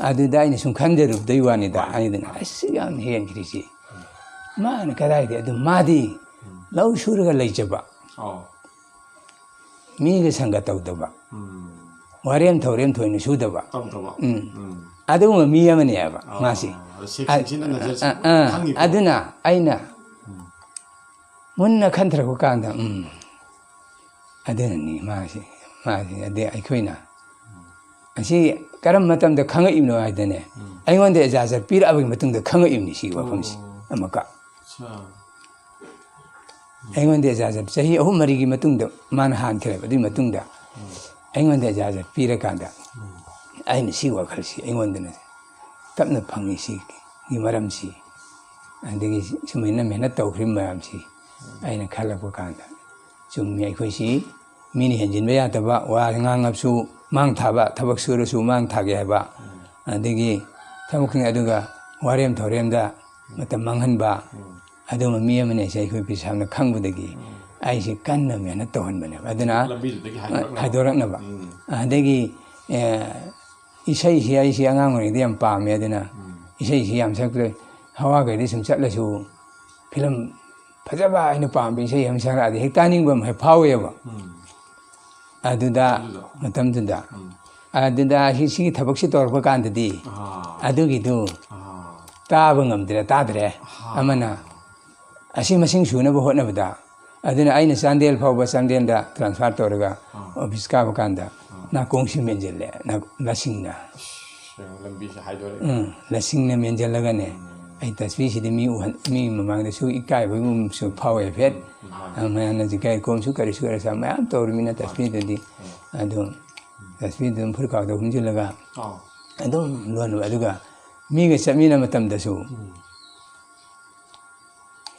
ꯑꯗꯨꯗ ꯑꯩꯅ ꯁꯨꯝ ꯈꯟꯖꯔꯨꯕꯗꯩ ꯋꯥꯅꯤꯗ꯫ ꯃꯥꯅꯤ꯫ ꯑꯩꯗꯅ, "ꯑꯁ ꯌꯥꯝ ꯍꯦꯟꯈ꯭ꯔꯤꯁꯤ꯫ ꯃꯥꯅ ꯀꯗꯥꯏꯗ?" ꯑꯗꯨ ꯃꯥꯗꯤ ꯎꯝ꯫ ꯂꯧ ꯁꯨꯔꯒ ꯂꯩꯖꯕ꯫ ꯑꯧ꯫ ꯃꯤꯒ ꯁꯪꯒ ꯇꯧꯗꯕ꯫ ꯎꯝ꯫ ꯋꯥꯔꯦꯝ ꯊꯧꯔꯦꯝ ꯊꯣꯏꯅ ꯁꯨꯗꯕ꯫ ꯇꯧꯗꯕ꯫ ꯎꯝ꯫ ꯎꯝ꯫ ꯑꯗꯨꯒꯨꯝꯕ ꯃꯤ ꯑꯃꯅꯦꯕ ꯑꯣ, ꯃꯥꯁꯤ꯫ ꯑꯗꯣ ꯁꯦꯛ ꯑ-, ꯁꯤꯡꯁꯤꯅ ꯅꯖꯔꯁꯤ ꯑ-, ꯑ-, ꯈꯪꯉꯤꯀꯣ꯫ ꯑꯗꯨꯅ ꯑꯩꯅ ꯎꯝ꯫ ꯃꯨꯟꯅ ꯈꯟꯊꯔꯛꯄ ꯀꯥꯟꯗ, ꯎꯝ, ꯑꯗꯨꯅꯅꯤ ꯃꯥꯁꯤ, ꯃꯥꯁꯤ, ꯑꯗꯩ ꯑꯩꯈꯣꯏꯅ ꯑꯁꯤ ꯀꯔꯝꯕ ꯃꯇꯝꯗ ꯈꯪꯉꯛꯏꯕꯅꯣ ꯍꯥꯏꯗꯅꯦ, ꯎꯝ꯫ ꯑꯩꯉꯣꯟꯗ ꯏꯖꯥꯖꯠ ꯄꯤꯔꯛꯑꯕꯒꯤ ꯃꯇꯨꯡꯗ ꯈꯪꯉꯛꯏꯕꯅꯤ ꯁꯤ ꯋꯥꯐꯝꯁꯤ ꯑꯣ꯫ ꯑꯃꯨꯛꯀ꯫ ꯑꯠꯆꯥ꯫ ꯑꯩꯉꯣꯟꯗ ꯏꯖꯥꯖꯠ ꯆꯍꯤ ꯑꯍꯨꯝ ꯃꯔꯤꯒꯤ ꯃꯇꯨꯡꯗ ꯃꯥꯅ ꯍꯥꯟꯈ꯭ꯔꯦꯕ꯫ ꯑꯗꯨꯒꯤ ꯃꯇꯨꯡꯗ ꯎꯝ꯫ ꯑꯩꯉꯣꯟꯗ ꯏꯖꯥꯖꯠ ꯄꯤꯔꯀꯥꯟꯗ ꯎꯝ꯫ ꯑꯩꯅ ꯁꯤ ꯋꯥꯈꯜꯁꯤ ꯑꯩꯉꯣꯟꯗꯅ ꯇꯞꯅ ꯐꯪꯉꯤ꯫ ꯁꯤꯒꯤ ꯃꯔꯝꯁꯤ, ꯑꯗꯒꯤ ꯁꯨꯃꯥꯏꯅ ꯃꯦꯍꯅꯠ ꯇꯧꯈ꯭ꯔꯤꯕ ꯃꯌꯥꯝꯁꯤ ꯑꯩꯅ ꯈꯜꯂꯛꯄ ꯀꯥꯟꯗ, ꯆꯨꯝꯃꯤ, ꯑꯩꯈꯣꯏꯁꯤ ꯃꯤꯅ ꯍꯦꯟꯖꯤꯟꯕ ꯌꯥꯗꯕ, ꯋꯥ ꯉꯥꯡꯉꯕꯁꯨ ꯃꯥꯡ ꯊꯥꯕ, ꯊꯕꯛ ꯁꯨꯔꯁꯨ ꯃꯥꯡ ꯊꯥꯒꯦ ꯍꯥꯏꯕ, ꯑꯗꯒꯤ ꯊꯕꯛ ꯈꯨꯗꯤꯡ ꯑꯗꯨꯒ ꯋꯥꯔꯦꯝ ꯊꯧꯔꯦꯝꯗ ꯃꯇꯝ ꯃꯥꯡꯍꯟꯕ, ꯑꯗꯨꯝꯕ ꯃꯤ ꯑꯃꯅꯤ꯫ ꯑꯩꯁꯦ ꯑꯩꯈꯣꯏ ꯄꯤꯁꯥꯝꯅ ꯈꯪꯕꯗꯒꯤ ꯑꯩꯁꯦ ꯀꯟꯅ ꯃꯦꯍꯅꯠ ꯇꯧꯍꯟꯕꯅꯦꯕ꯫ ꯑꯗꯨꯅ ꯂꯝꯕꯤꯗꯨꯗꯒꯤ ꯍꯥꯏꯗꯣꯔꯛꯅꯕ꯫ ꯍꯥꯏꯗꯣꯔꯛꯅꯕ꯫ ꯎꯝ꯫ ꯑꯗꯒꯤ, ꯑꯦ, ꯏꯁꯩꯁꯤ ꯑꯩꯁꯤ ꯑꯉꯥꯡ ꯑꯣꯏꯔꯤꯉꯩꯗ ꯌꯥꯝ ꯄꯥꯝꯃꯦ꯫ ꯑꯗꯨꯅ ꯎꯝ꯫ ꯏꯁꯩꯁꯤ ꯌꯥꯝ ꯁꯛꯇ꯭ꯔꯦ꯫ ꯍꯋꯥꯒꯩꯗ ꯁꯨꯝ ꯆꯠꯂꯁꯨ ꯐꯤꯂꯝ ꯐꯖꯕ, ꯑꯩꯅ ꯄꯥꯝꯕ ꯏꯁꯩ ꯑꯃ ꯁꯛꯂꯛꯑꯗꯤ ꯍꯦꯛ ꯇꯥꯅꯤꯡꯕ ꯑꯃ ꯍꯦꯛ ꯐꯥꯎꯋꯦꯕ꯫ ꯎꯝ꯫ ꯑꯗꯨꯗ, ꯑꯗꯨꯗꯣ꯫ ꯃꯇꯝꯗꯨꯗ꯫ ꯎꯝ꯫ ꯑꯗꯨꯗ ꯁꯤ, ꯁꯤꯒꯤ ꯊꯕꯛꯁꯤ ꯇꯧꯔꯛꯄ ꯀꯥꯟꯗꯗꯤ ꯑꯥ꯫ ꯑꯗꯨꯒꯤꯗꯨ ꯑꯥ꯫ ꯇꯥꯕ ꯉꯝꯗ꯭ꯔꯦ, ꯇꯥꯗ꯭ꯔꯦ꯫ ꯑꯥ꯫ ꯑꯃꯅ ꯑꯁꯤ ꯃꯁꯤꯡ ꯁꯨꯅꯕ ꯍꯣꯠꯅꯕꯗ, ꯑꯗꯨꯅ ꯑꯩꯅ ꯆꯥꯟꯗꯦꯜ ꯐꯥꯎꯕ, ꯆꯥꯟꯗꯦꯜꯗ transfer ꯇꯧꯔꯒ ꯑꯥ꯫ Office ꯀꯥꯕ ꯀꯥꯟꯗ ꯑꯥ꯫ ꯅꯥꯀꯣꯡꯁꯤ ꯃꯦꯟꯁꯤꯜꯂꯦ, ꯅꯥ-, ꯂꯁꯤꯡꯅ꯫ ꯑꯁ꯫ ꯂꯝꯕꯤꯁꯦ ꯍꯥꯏꯗꯣꯔꯛꯑꯦ꯫ ꯎꯝ, ꯂꯁꯤꯡꯅ ꯃꯦꯟꯁꯤꯜꯂꯒꯅꯦ, ꯑꯩ ꯇꯁꯕꯤꯁꯤꯗꯤ ꯃꯤ ꯎꯍꯟ-, ꯃꯤ ꯃꯃꯥꯡꯗꯁꯨ ꯏꯀꯥꯏꯕꯒꯨꯝꯁꯨ ꯐꯥꯎꯋꯦ ꯍꯥꯏꯐꯦꯠ꯫ ꯃꯥꯅꯦ꯫ ꯑ, ꯃꯌꯥꯝꯅꯁꯨ ꯏꯀꯥꯏ ꯀꯣꯝꯁꯨ ꯀꯔꯤꯁꯨ ꯀꯔꯤꯁꯨ ꯃꯌꯥꯝ ꯇꯧꯔꯤꯃꯤꯅ ꯇꯁꯕꯤꯗꯨꯗꯤ꯫ ꯑꯗꯨ ꯇꯁꯕꯤꯗꯨ ꯑꯗꯨꯝ ꯐꯨꯔꯤꯠꯈꯥꯎꯗ ꯍꯨꯝꯖꯤꯜꯂꯒ ꯑꯗꯨꯝ ꯂꯣꯟꯕ꯫ ꯑꯗꯨꯒ ꯃꯤꯒ ꯆꯠꯃꯤꯟꯅ ꯃꯇꯝꯗꯁꯨ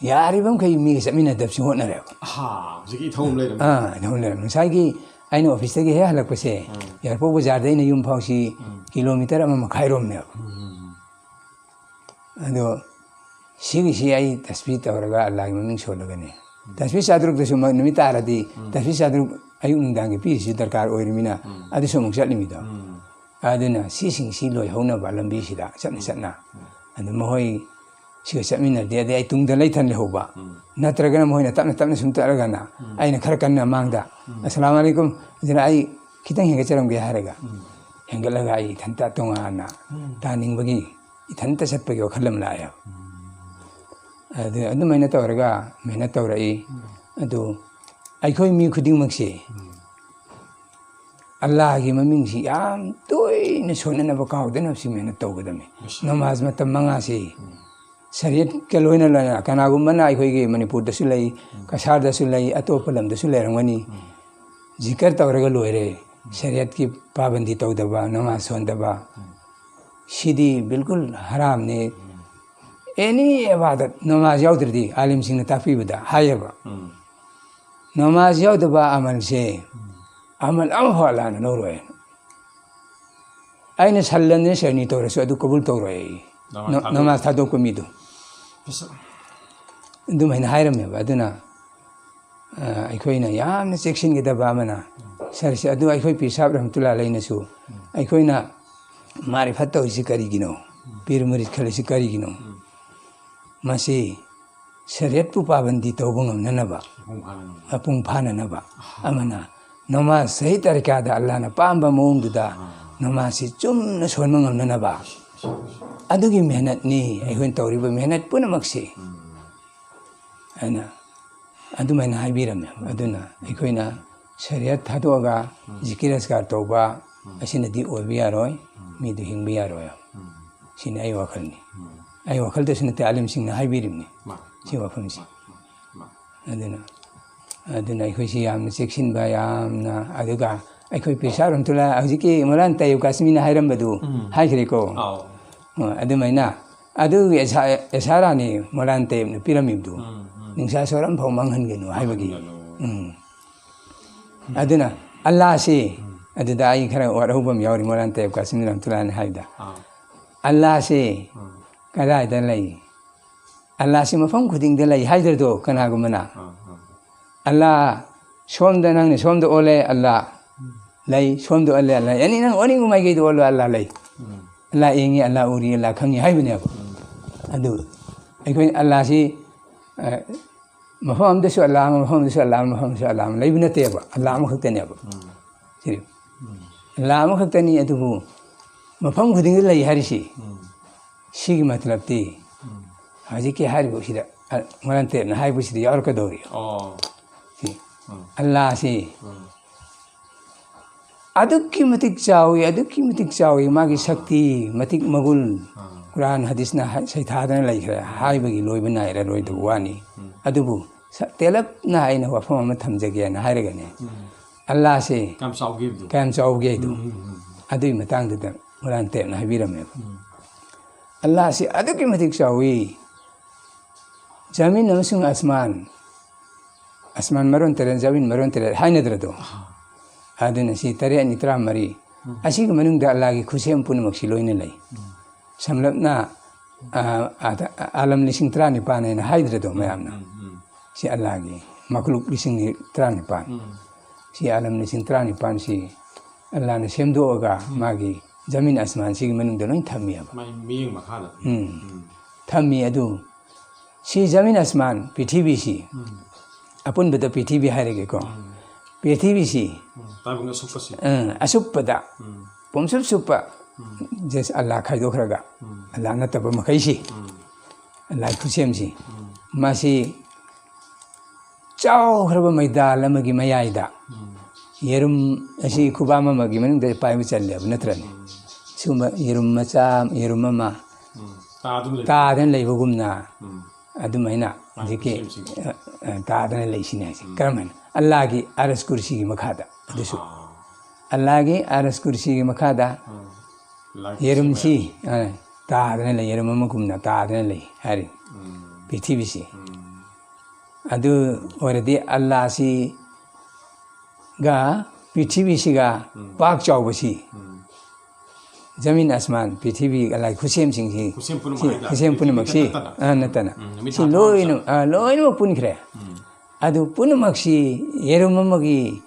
ꯌꯥꯔꯤꯕ ꯃꯈꯩ ꯃꯤꯒ ꯆꯠꯃꯤꯟꯅꯗꯕꯁꯤ ꯍꯣꯠꯅꯔꯦꯕ꯫ ꯑꯍꯥ, ꯍꯧꯖꯤꯛꯀꯤ ꯏꯊꯧ ꯑꯃ ꯂꯩꯔꯝꯃꯦ꯫ ꯑꯥ, ꯏꯊꯧ ꯑꯃ ꯂꯩꯔꯝꯃꯦ꯫ ꯉꯁꯥꯏꯒꯤ ꯑꯩꯅ ꯑꯣꯐꯤꯁꯇꯒꯤ ꯍꯦꯛ ꯍꯜꯂꯛꯄꯁꯦ, ꯌꯥꯏꯔꯤꯄꯣꯛ ꯕꯖꯥꯔꯗ ꯑꯩꯅ ꯌꯨꯝ ꯐꯥꯎꯁꯤ ꯀꯤꯂꯣꯃꯤꯇꯔ ꯑꯃ ꯃꯈꯥꯏꯔꯣꯝꯅꯦꯕ꯫ ꯑꯗꯣ ꯁꯤꯒꯤꯁꯤ ꯑꯩ ꯇꯁꯕꯤ ꯇꯧꯔꯒ ꯑꯜꯂꯥꯒꯤ ꯃꯃꯤꯡ ꯁꯣꯜꯂꯒꯅꯦ꯫ ꯇꯁꯕꯤ ꯆꯥꯇ꯭ꯔꯨꯛꯇꯁꯨ ꯃ-, ꯅꯨꯃꯤꯠ ꯇꯥꯔꯗꯤ ꯇꯁꯕꯤ ꯆꯥꯇ꯭ꯔꯨꯛ ꯑꯌꯨꯛ ꯅꯨꯡꯗꯥꯡꯒꯤ ꯄꯤꯔꯤꯁꯤ ꯗꯔꯀꯥꯔ ꯑꯣꯏꯔꯤꯃꯤꯅ ꯑꯗꯨꯁꯨ ꯑꯃꯨꯛ ꯆꯠꯂꯤꯃꯤꯗꯣ꯫ ꯑꯗꯨꯅ ꯁꯤꯁꯤꯡꯁꯤ ꯂꯣꯏꯍꯧꯅꯕ ꯂꯝꯕꯤꯁꯤꯗ ꯆꯠꯅ ꯆꯠꯅ꯫ ꯑꯗꯨ ꯃꯈꯣꯏ ꯁꯤꯒ ꯆꯠꯃꯤꯟꯅꯔꯗꯤ, ꯑꯗꯩ ꯑꯩ ꯇꯨꯡꯗ ꯂꯩꯊꯟ ꯂꯩꯍꯧꯕ꯫ ꯅꯠꯇ꯭ꯔꯒꯅ ꯃꯈꯣꯏꯅ ꯇꯞꯅ ꯇꯞꯅ ꯁꯨꯝ ꯆꯠꯂꯒꯅ ꯑꯩꯅ ꯈꯔ ꯀꯟꯅ ꯃꯥꯡꯗ, "ꯑꯁꯂꯥꯃꯨ ꯑꯂꯩꯀꯨꯝ, ꯑꯗꯨꯅ ꯑꯩ ꯈꯤꯇꯪ ꯍꯦꯟꯒꯠꯆꯔꯝꯒꯦ" ꯍꯥꯏꯔꯒ ꯍꯦꯟꯒꯠꯂꯒ ꯑꯩ ꯏꯊꯟꯇ ꯇꯣꯉꯥꯟꯅ ꯇꯥꯅꯤꯡꯕꯒꯤ ꯏꯊꯟꯇ ꯆꯠꯄꯒꯤ ꯋꯥꯈꯜ ꯑꯃ ꯂꯥꯛꯑꯦꯕ꯫ ꯑꯗꯨ ꯑꯗꯨꯃꯥꯏꯅ ꯇꯧꯔꯒ ꯃꯦꯍꯅꯠ ꯇꯧꯔꯛꯏ꯫ ꯑꯗꯨ ꯑꯩꯈꯣꯏ ꯃꯤ ꯈꯨꯗꯤꯡꯃꯛꯁꯦ ꯑꯜꯂꯥꯍꯒꯤ ꯃꯃꯤꯡꯁꯤ ꯌꯥꯝ ꯇꯣꯏꯅ ꯁꯣꯟꯅꯅꯕ, ꯀꯥꯎꯗꯅꯕ ꯁꯤ ꯃꯦꯍꯅꯠ ꯇꯧꯒꯗꯕꯅꯤ꯫ ꯅꯃꯥꯖ ꯃꯇꯝ ꯃꯉꯥꯁꯤ ꯁꯔꯤꯌꯠꯀ ꯂꯣꯏꯅ ꯂꯣꯏꯅ, ꯀꯅꯥꯒꯨꯝꯕꯅ ꯑꯩꯈꯣꯏꯒꯤ ꯃꯅꯤꯄꯨꯔꯗꯁꯨ ꯂꯩ, ꯀꯁꯥꯔꯗꯁꯨ ꯂꯩ, ꯑꯇꯣꯞꯄ ꯂꯝꯗꯁꯨ ꯂꯩꯔꯝꯒꯅꯤ꯫ ꯖꯤꯀꯔ ꯇꯧꯔꯒ ꯂꯣꯏꯔꯦ꯫ ꯁꯔꯤꯌꯠꯀꯤ ꯄꯥꯕꯟꯗꯤ ꯇꯧꯗꯕ, ꯅꯃꯥꯖ ꯁꯣꯟꯗꯕ, ꯁꯤꯗꯤ ꯕꯤꯜꯀꯨꯜ ꯍꯔꯥꯝꯅꯦ꯫ ꯑꯦꯅꯤ ꯏꯕꯥꯗꯠ ꯅꯃꯥꯖ ꯌꯥꯎꯗ꯭ꯔꯗꯤ, ꯑꯥꯂꯤꯝꯁꯤꯡꯅ ꯇꯥꯛꯄꯤꯕꯗ ꯍꯥꯏꯌꯦꯕ, ꯅꯃꯥꯖ ꯌꯥꯎꯗꯕ ꯑꯃꯜꯁꯦ ꯑꯃꯜ ꯑꯃꯐꯥꯎ ꯑꯜꯂꯥꯅ ꯂꯧꯔꯣꯏ꯫ ꯑꯩꯅ ꯁꯜꯂꯅꯤ ꯁꯔꯅꯤ ꯇꯧꯔꯁꯨ ꯑꯗꯨ ꯀꯕꯨꯜ ꯇꯧꯔꯣꯏ ꯑꯩ꯫ ꯅꯃꯥꯖ ꯅ-, ꯊꯥꯗꯣꯛ- ꯅꯃꯥꯖ ꯊꯥꯗꯣꯛꯄ ꯃꯤꯗꯣ꯫ ꯄꯩꯁꯥ- ꯑꯗꯨꯃꯥꯏꯅ ꯍꯥꯏꯔꯝꯃꯦꯕ꯫ ꯑꯗꯨꯅ, ꯑ, ꯑꯩꯈꯣꯏꯅ ꯌꯥꯝꯅ ꯆꯦꯛꯁꯤꯟꯒꯗꯕ ꯑꯃꯅ, ꯁꯔꯁꯦ ꯑꯗꯨ ꯑꯩꯈꯣꯏ ꯄꯤꯔ ꯁꯥꯍꯕ ꯔꯍꯃꯇꯨꯜꯂꯥꯍꯤ ꯑꯂꯩꯅꯁꯨ ꯑꯩꯈꯣꯏꯅ ꯃꯥꯔꯤꯐꯠ ꯇꯧꯔꯤꯁꯤ ꯀꯔꯤꯒꯤꯅꯣ? ꯄꯤꯔ ꯃꯨꯔꯤꯗ ꯈꯜꯂꯤꯁꯤ ꯀꯔꯤꯒꯤꯅꯣ? ꯃꯁꯤ ꯁꯔꯤꯌꯠꯄꯨ ꯄꯥꯕꯟꯗꯤ ꯇꯧꯕ ꯉꯝꯅꯅꯕ, ꯃꯄꯨꯡ ꯐꯥꯅꯅꯕ꯫ ꯃꯄꯨꯡ ꯐꯥꯅꯅꯕ꯫ ꯑꯃꯅ ꯅꯃꯥꯖ ꯁꯍꯤ ꯇꯔꯤꯀꯥꯗ ꯑꯜꯂꯥꯍꯅ ꯄꯥꯝꯕ ꯃꯑꯣꯡꯗꯨꯗ ꯅꯃꯥꯖꯁꯤ ꯆꯨꯝꯅ ꯁꯣꯟꯕ ꯉꯝꯅꯅꯕ꯫ ꯑꯗꯨꯒꯤ ꯃꯦꯍꯅꯠꯅꯤ ꯑꯩꯈꯣꯏꯅ ꯇꯧꯔꯤꯕ ꯃꯦꯍꯅꯠ ꯄꯨꯝꯅꯃꯛꯁꯤ꯫ ꯑꯩꯅ ꯑꯗꯨꯃꯥꯏꯅ ꯍꯥꯏꯕꯤꯔꯝꯃꯦ꯫ ꯑꯗꯨꯅ ꯑꯩꯈꯣꯏꯅ ꯁꯔꯤꯌꯠ ꯊꯥꯗꯣꯛꯑꯒ ꯖꯤꯀꯤꯔ ꯑꯁꯀꯥꯔ ꯇꯧꯕ, ꯑꯁꯤꯅꯗꯤ ꯑꯣꯏꯕ ꯌꯥꯔꯣꯏ, ꯃꯤꯗꯨ ꯍꯤꯡꯕ ꯌꯥꯔꯣꯏ꯫ ꯁꯤꯅꯤ ꯑꯩ ꯋꯥꯈꯜꯅꯤ꯫ ꯑꯩ ꯋꯥꯈꯜꯗꯁꯨ ꯅꯠꯇꯦ, ꯑꯥꯂꯤꯝꯁꯤꯡꯅ ꯍꯥꯏꯕꯤꯔꯤꯕꯅꯤ꯫ ꯁꯤ ꯋꯥꯐꯝꯁꯤ꯫ ꯑꯗꯨꯅ, ꯑꯗꯨꯅ ꯑꯩꯈꯣꯏꯁꯤ ꯌꯥꯝꯅ ꯆꯦꯛꯁꯤꯟꯕ, ꯌꯥꯝꯅ, ꯑꯗꯨꯒ ꯑꯩꯈꯣꯏ ꯄꯤꯔ ꯁꯥꯍꯦꯕ ꯔꯍꯃꯇꯨꯜꯂꯥꯍꯤ ꯍꯧꯖꯤꯛꯀꯤ ꯃꯧꯂꯥꯅꯥ ꯇꯩꯌꯕ ꯀꯥꯁꯤꯃꯤꯅ ꯍꯥꯏꯔꯝꯕꯗꯨ ꯍꯥꯏꯈ꯭ꯔꯦꯀꯣ꯫ ꯑꯣ, ꯑꯗꯨꯃꯥꯏꯅ ꯑꯗꯨꯒꯤ ꯑꯦꯁꯥ-, ꯑꯦꯁꯥꯔꯥꯅꯤ ꯃꯧꯂꯥꯅꯥ ꯇꯩꯌꯕꯅ ꯄꯤꯔꯝꯃꯤꯕꯗꯨ꯫ ꯅꯨꯡꯁꯥ ꯁꯣꯔ ꯑꯃꯐꯥꯎ ꯃꯥꯡꯍꯟꯒꯅꯨ ꯍꯥꯏꯕꯒꯤ꯫ ꯎꯝ꯫ ꯑꯗꯨꯅ ꯑꯜꯂꯥꯍꯁꯤ, ꯑꯗꯨꯗ ꯑꯩ ꯈꯔ ꯋꯥꯔꯍꯧꯕ ꯑꯃ ꯌꯥꯎꯔꯤ, ꯃꯧꯂꯥꯅꯥ ꯇꯩꯌꯕ ꯀꯥꯁꯤꯃꯤ ꯔꯍꯃꯇꯨꯜꯂꯥꯍꯤꯅ ꯍꯥꯏꯕꯗ꯫ ꯑꯥ꯫ ꯑꯜꯂꯥꯍꯁꯤ ꯀꯗꯥꯏꯗ ꯂꯩ? ꯑꯜꯂꯥꯍꯁꯤ ꯃꯐꯝ ꯈꯨꯗꯤꯡꯗ ꯂꯩ ꯍꯥꯏꯗ꯭ꯔꯗꯣ ꯀꯅꯥꯒꯨꯝꯕꯅ? ꯑꯥ, ꯑꯥ꯫ ꯑꯜꯂꯥꯍ ꯁꯣꯝꯗ, ꯅꯪꯅ ꯁꯣꯝꯗ ꯑꯣꯜꯂꯦ, ꯑꯜꯂꯥꯍ ꯂꯩ, ꯁꯣꯝꯗ ꯑꯣꯜꯂꯦ, ꯑꯜꯂꯥꯍ, ꯑꯦꯅꯤ ꯅꯪ ꯑꯣꯟꯅꯤꯡꯕ ꯃꯥꯏꯀꯩꯗ ꯑꯣꯜꯂꯣ, ꯑꯜꯂꯥꯍ ꯂꯩ꯫ ꯑꯜꯂꯥꯍ ꯌꯦꯡꯉꯤ, ꯑꯜꯂꯥꯍ ꯎꯔꯤ, ꯑꯜꯂꯥꯍ ꯈꯪꯉꯤ ꯍꯥꯏꯕꯅꯦꯕ꯫ ꯑꯗꯨ ꯑꯩꯈꯣꯏ ꯑꯜꯂꯥꯍꯁꯤ, ꯑ, ꯃꯐꯝ ꯑꯃꯗꯁꯨ ꯑꯜꯂꯥꯍ ꯑꯃ, ꯃꯐꯝ ꯑꯃꯗꯁꯨ ꯑꯜꯂꯥꯍ ꯑꯃ, ꯃꯐꯝ ꯑꯃꯗꯁꯨ ꯑꯜꯂꯥꯍ ꯑꯃ ꯂꯩꯕ ꯅꯠꯇꯦꯕ, ꯑꯜꯂꯥꯍ ꯑꯃꯈꯛꯇꯅꯦꯕ꯫ ꯁꯤ ꯑꯜꯂꯥꯍ ꯑꯃꯈꯛꯇꯅꯤ, ꯑꯗꯨꯕꯨ ꯃꯐꯝ ꯈꯨꯗꯤꯡꯗ ꯂꯩ ꯍꯥꯏꯔꯤꯁꯤ꯫ ꯁꯤꯒꯤ ꯃꯇꯂꯕꯇꯤ ꯍꯧꯖꯤꯛꯀꯤ ꯍꯥꯏꯔꯤꯕꯁꯤꯗ, ꯑ, ꯃꯧꯂꯥꯅꯥ ꯇꯩꯌꯕꯅ ꯍꯥꯏꯕꯁꯤꯗ ꯌꯥꯎꯔꯛꯀꯗꯧꯔꯤ꯫ ꯑꯣ꯫ ꯁꯤ ꯑꯜꯂꯥꯍꯁꯤ ꯑꯗꯨꯛꯀꯤ ꯃꯇꯤꯛ ꯆꯥꯎꯏ, ꯑꯗꯨꯛꯀꯤ ꯃꯇꯤꯛ ꯆꯥꯎꯏ, ꯃꯥꯒꯤ ꯁꯛꯇꯤ, ꯃꯇꯤꯛ ꯃꯒꯨꯟ꯫ ꯀꯨꯔꯥꯟ ꯍꯗꯤꯁꯅ ꯍꯥꯏ-, ꯁꯩꯊꯥꯗꯅ ꯂꯩꯈ꯭ꯔꯦ, ꯍꯥꯏꯕꯒꯤ ꯂꯣꯏꯕ ꯅꯥꯏꯔꯔꯣꯏꯗꯕ ꯋꯥꯅꯤ꯫ ꯑꯗꯨꯕꯨ ꯁ-, ꯇꯦꯜꯂꯞꯅ ꯑꯩꯅ ꯋꯥꯐꯝ ꯑꯃ ꯊꯝꯖꯒꯦꯅ ꯍꯥꯏꯔꯒꯅꯦ, ꯑꯜꯂꯥꯍꯁꯦ ꯀꯌꯥꯝ ꯆꯥꯎꯒꯦ ꯍꯥꯏꯕꯗꯣ꯫ ꯀꯌꯥꯝ ꯆꯥꯎꯒꯦ ꯍꯥꯏꯗꯣ, ꯑꯗꯨꯒꯤ ꯃꯇꯥꯡꯗꯨꯗ ꯃꯧꯂꯥꯅꯥ ꯇꯩꯌꯕꯅ ꯍꯥꯏꯕꯤꯔꯝꯃꯦꯕ꯫ ꯑꯜꯂꯥꯍꯁꯤ ꯑꯗꯨꯛꯀꯤ ꯃꯇꯤꯛ ꯆꯥꯎꯏ, ꯖꯃꯤꯟ ꯑꯃꯁꯨꯡ ꯑꯁꯃꯥꯟ, ꯑꯁꯃꯥꯟ ꯃꯔꯣꯟ ꯇꯔꯦꯠ, ꯖꯃꯤꯟ ꯃꯔꯣꯟ ꯇꯔꯦꯠ ꯍꯥꯏꯅꯗ꯭ꯔꯗꯣ? ꯑꯗꯨꯅ ꯁꯤ ꯇꯔꯦꯠ ꯑꯅꯤ ꯇꯔꯥꯃꯔꯤ꯫ ꯑꯁꯤꯒꯤ ꯃꯅꯨꯡꯗ ꯑꯜꯂꯥꯍꯒꯤ ꯈꯨꯠꯁꯦꯝ ꯄꯨꯝꯅꯃꯛꯁꯤ ꯂꯣꯏꯅ ꯂꯩ꯫ ꯁꯝꯂꯞꯅ, ꯑ, ꯑ, ꯑꯥꯂꯝ ꯂꯤꯁꯤꯡ ꯇꯔꯥꯅꯤꯄꯥꯟ ꯍꯥꯏꯅ ꯍꯥꯏꯗ꯭ꯔꯗꯣ ꯃꯌꯥꯝꯅ? ꯁꯤ ꯑꯜꯂꯥꯍꯒꯤ ꯃꯈꯂꯨꯛ ꯂꯤꯁꯤꯡ ꯇꯔꯥꯅꯤꯄꯥꯟ꯫ ꯁꯤ ꯑꯥꯂꯝ ꯂꯤꯁꯤꯡ ꯇꯔꯥꯅꯤꯄꯥꯟꯁꯤ ꯑꯜꯂꯥꯍꯅ ꯁꯦꯝꯗꯣꯛꯑꯒ ꯃꯥꯒꯤ ꯖꯃꯤꯟ ꯑꯁꯃꯥꯟꯁꯤꯒꯤ ꯃꯅꯨꯡꯗ ꯂꯣꯏ ꯊꯝꯃꯦꯕ꯫ ꯃꯥꯏ ꯃꯤꯠꯌꯦꯡ ꯃꯈꯥꯗ꯫ ꯎꯝ꯫ ꯊꯝꯃꯤ꯫ ꯑꯗꯨ ꯁꯤ ꯖꯃꯤꯟ ꯑꯁꯃꯥꯟ, ꯄ꯭ꯔꯤꯊꯤꯕꯤꯁꯤ, ꯑꯄꯨꯟꯕꯗ ꯄ꯭ꯔꯤꯊꯤꯕꯤ ꯍꯥꯏꯔꯒꯦꯀꯣ꯫ ꯄ꯭ꯔꯤꯊꯤꯕꯤꯁꯤ, ꯇꯥꯏꯕꯪ ꯑꯁꯨꯞꯄꯁꯤ꯫ ꯑ, ꯑꯁꯨꯞꯄꯗ, ꯄꯨꯝꯁꯨꯞ ꯁꯨꯞꯄ, ꯖꯁ ꯑꯜꯂꯥꯍ ꯈꯥꯏꯗꯣꯛꯈ꯭ꯔꯒ, ꯑꯜꯂꯥꯍ ꯅꯠꯇꯕ ꯃꯈꯩꯁꯤ, ꯑꯜꯂꯥꯍꯒꯤ ꯈꯨꯠꯁꯦꯝꯁꯤ, ꯃꯁꯤ ꯆꯥꯎꯈ꯭ꯔꯕ ꯃꯩꯗꯥꯜ ꯑꯃꯒꯤ ꯃꯌꯥꯏꯗ ꯌꯦꯔꯨꯝ ꯑꯁꯤ ꯈꯨꯕꯥꯝ ꯑꯃꯒꯤ ꯃꯅꯨꯡꯗ ꯄꯥꯏꯕ ꯆꯜꯂꯦꯕ ꯅꯠꯇ꯭ꯔꯅꯦ? ꯁꯤꯒꯨꯝꯕ ꯌꯦꯔꯨꯝ ꯃꯆꯥ, ꯌꯦꯔꯨꯝ ꯑꯃ ꯎꯝ, ꯇꯥꯗꯨꯅ ꯂꯩ꯫ ꯇꯥꯗꯅ ꯂꯩꯕꯒꯨꯝꯅ ꯎꯝ, ꯑꯗꯨꯃꯥꯏꯅ ꯑꯥ, ꯍꯧꯖꯤꯛꯀꯤ ꯈꯨꯠꯁꯦꯝꯁꯤꯡ꯫ ꯑ, ꯑ, ꯇꯥꯗꯅ ꯂꯩꯁꯤꯅꯦ ꯍꯥꯏꯁꯦ꯫ ꯀꯔꯝꯍꯥꯏꯅ? ꯑꯜꯂꯥꯒꯤ ꯑꯔꯁ ꯀꯨꯔꯁꯤꯒꯤ ꯃꯈꯥꯗ ꯑꯗꯨꯁꯨ꯫ ꯑꯥ, ꯑꯜꯂꯥꯒꯤ ꯑꯔꯁ ꯀꯨꯔꯁꯤꯒꯤ ꯃꯈꯥꯗ ꯎꯝ꯫ ꯂꯥꯏ ꯌꯦꯔꯨꯝꯁꯤ ꯑ, ꯇꯥꯗꯅ ꯂꯩ, ꯌꯦꯔꯨꯝ ꯑꯃꯒꯨꯝꯅ ꯇꯥꯗꯅ ꯂꯩ ꯍꯥꯏꯔꯤ ꯎꯝ, ꯄ꯭ꯔꯤꯊꯤꯕꯤꯁꯤ꯫ ꯎꯝ, ꯑꯗꯨ ꯑꯣꯏꯔꯗꯤ ꯑꯜꯂꯥꯁꯤꯒ ꯄ꯭ꯔꯤꯊꯤꯕꯤꯁꯤꯒ ꯎꯝ꯫ ꯄꯥꯛ ꯆꯥꯎꯕꯁꯤ, ꯎꯝ꯫ ꯖꯃꯤꯟ ꯑꯁꯃꯥꯟ, ꯄ꯭ꯔꯤꯊꯤꯕꯤ, ꯑꯜꯂꯥꯒꯤ ꯈꯨꯠꯁꯦꯝꯁꯤꯡꯁꯤ, ꯈꯨꯠꯁꯦꯝ ꯁꯤ ꯄꯨꯝꯅꯃꯛ ꯍꯥꯏꯇꯥꯔꯦ꯫ ꯈꯨꯠꯁꯦꯝ ꯄꯨꯝꯅꯃꯛꯁꯤ ꯄ꯭ꯔꯤꯊꯤꯕꯤꯗ ꯅꯠꯇꯅ꯫ ꯑ, ꯅꯠꯇꯅ ꯎꯝ, ꯅꯨꯃꯤꯠ ꯁꯤ ꯊꯥ ꯂꯣꯏꯅ ꯊꯥꯕ ꯑ, ꯂꯣꯏꯅꯃꯛ ꯄꯨꯟꯈ꯭ꯔꯦ꯫ ꯎꯝ꯫ ꯑꯗꯨ ꯄꯨꯝꯅꯃꯛꯁꯤ ꯌꯦꯔꯨꯝ ꯑꯃꯒꯤ,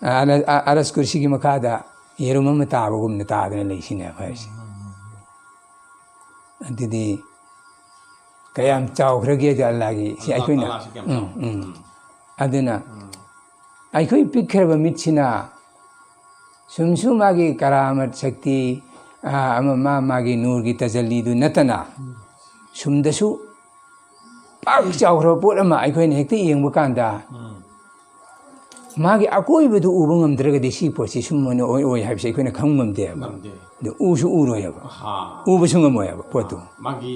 ꯑ, ꯑ, ꯑꯔꯁ ꯀꯨꯔꯁꯤꯒꯤ ꯃꯈꯥꯗ ꯌꯦꯔꯨꯝ ꯑꯃ ꯇꯥꯕꯒꯨꯝꯅ ꯇꯥꯗꯅ ꯂꯩꯁꯤꯅꯦ ꯍꯥꯏꯔꯤꯁꯦ꯫ ꯑꯗꯨꯗꯤ ꯀꯌꯥꯝ ꯆꯥꯎꯈ꯭ꯔꯒꯦ ꯑꯗꯨ ꯑꯜꯂꯥꯒꯤ ꯁꯤ ꯑꯜꯂꯥ ꯑꯩꯈꯣꯏꯅ ꯇꯥꯂꯥꯁꯤ ꯀꯌꯥꯝ ꯎꯝ, ꯆꯥꯎ-, ꯎꯝ꯫ ꯎꯝ꯫ ꯑꯗꯨꯅ ꯎꯝ꯫ ꯑꯩꯈꯣꯏ ꯄꯤꯛꯈ꯭ꯔꯕ ꯃꯤꯠꯁꯤꯅ ꯁꯨꯝꯁꯨ ꯃꯥꯒꯤ ꯀꯔꯥꯃꯠ ꯁꯛꯇꯤ, ꯑ, ꯑꯃ ꯃꯥ ꯃꯥꯒꯤ ꯅꯨꯔꯒꯤ ꯇꯖꯜꯂꯤꯗꯨ ꯅꯠꯇꯅ ꯁꯨꯝꯗꯁꯨ ꯄꯥꯛ ꯆꯥꯎꯈ꯭ꯔꯕ ꯄꯣꯠ ꯑꯃ ꯑꯩꯈꯣꯏꯅ ꯍꯦꯛꯇ ꯌꯦꯡꯕ ꯀꯥꯟꯗ ꯎꯝ꯫ ꯃꯥꯒꯤ ꯑꯀꯣꯏꯕꯗꯨ ꯎꯕ ꯉꯝꯗ꯭ꯔꯒꯗꯤ ꯁꯤ ꯄꯣꯠꯁꯤ ꯁꯨꯝ ꯑꯣꯏꯅ ꯑꯣꯏ ꯑꯣꯏ ꯍꯥꯏꯕꯁꯤ ꯑꯩꯈꯣꯏꯅ ꯈꯪꯕ ꯉꯝꯗꯦꯕ꯫ ꯉꯝꯗꯦ꯫ ꯑꯗꯨ ꯎꯁꯨ ꯎꯔꯣꯏꯕ꯫ ꯑꯍꯥ꯫ ꯎꯕꯁꯨ ꯉꯝꯃꯣꯏꯕ ꯄꯣꯠꯇꯨ꯫ ꯃꯥꯒꯤ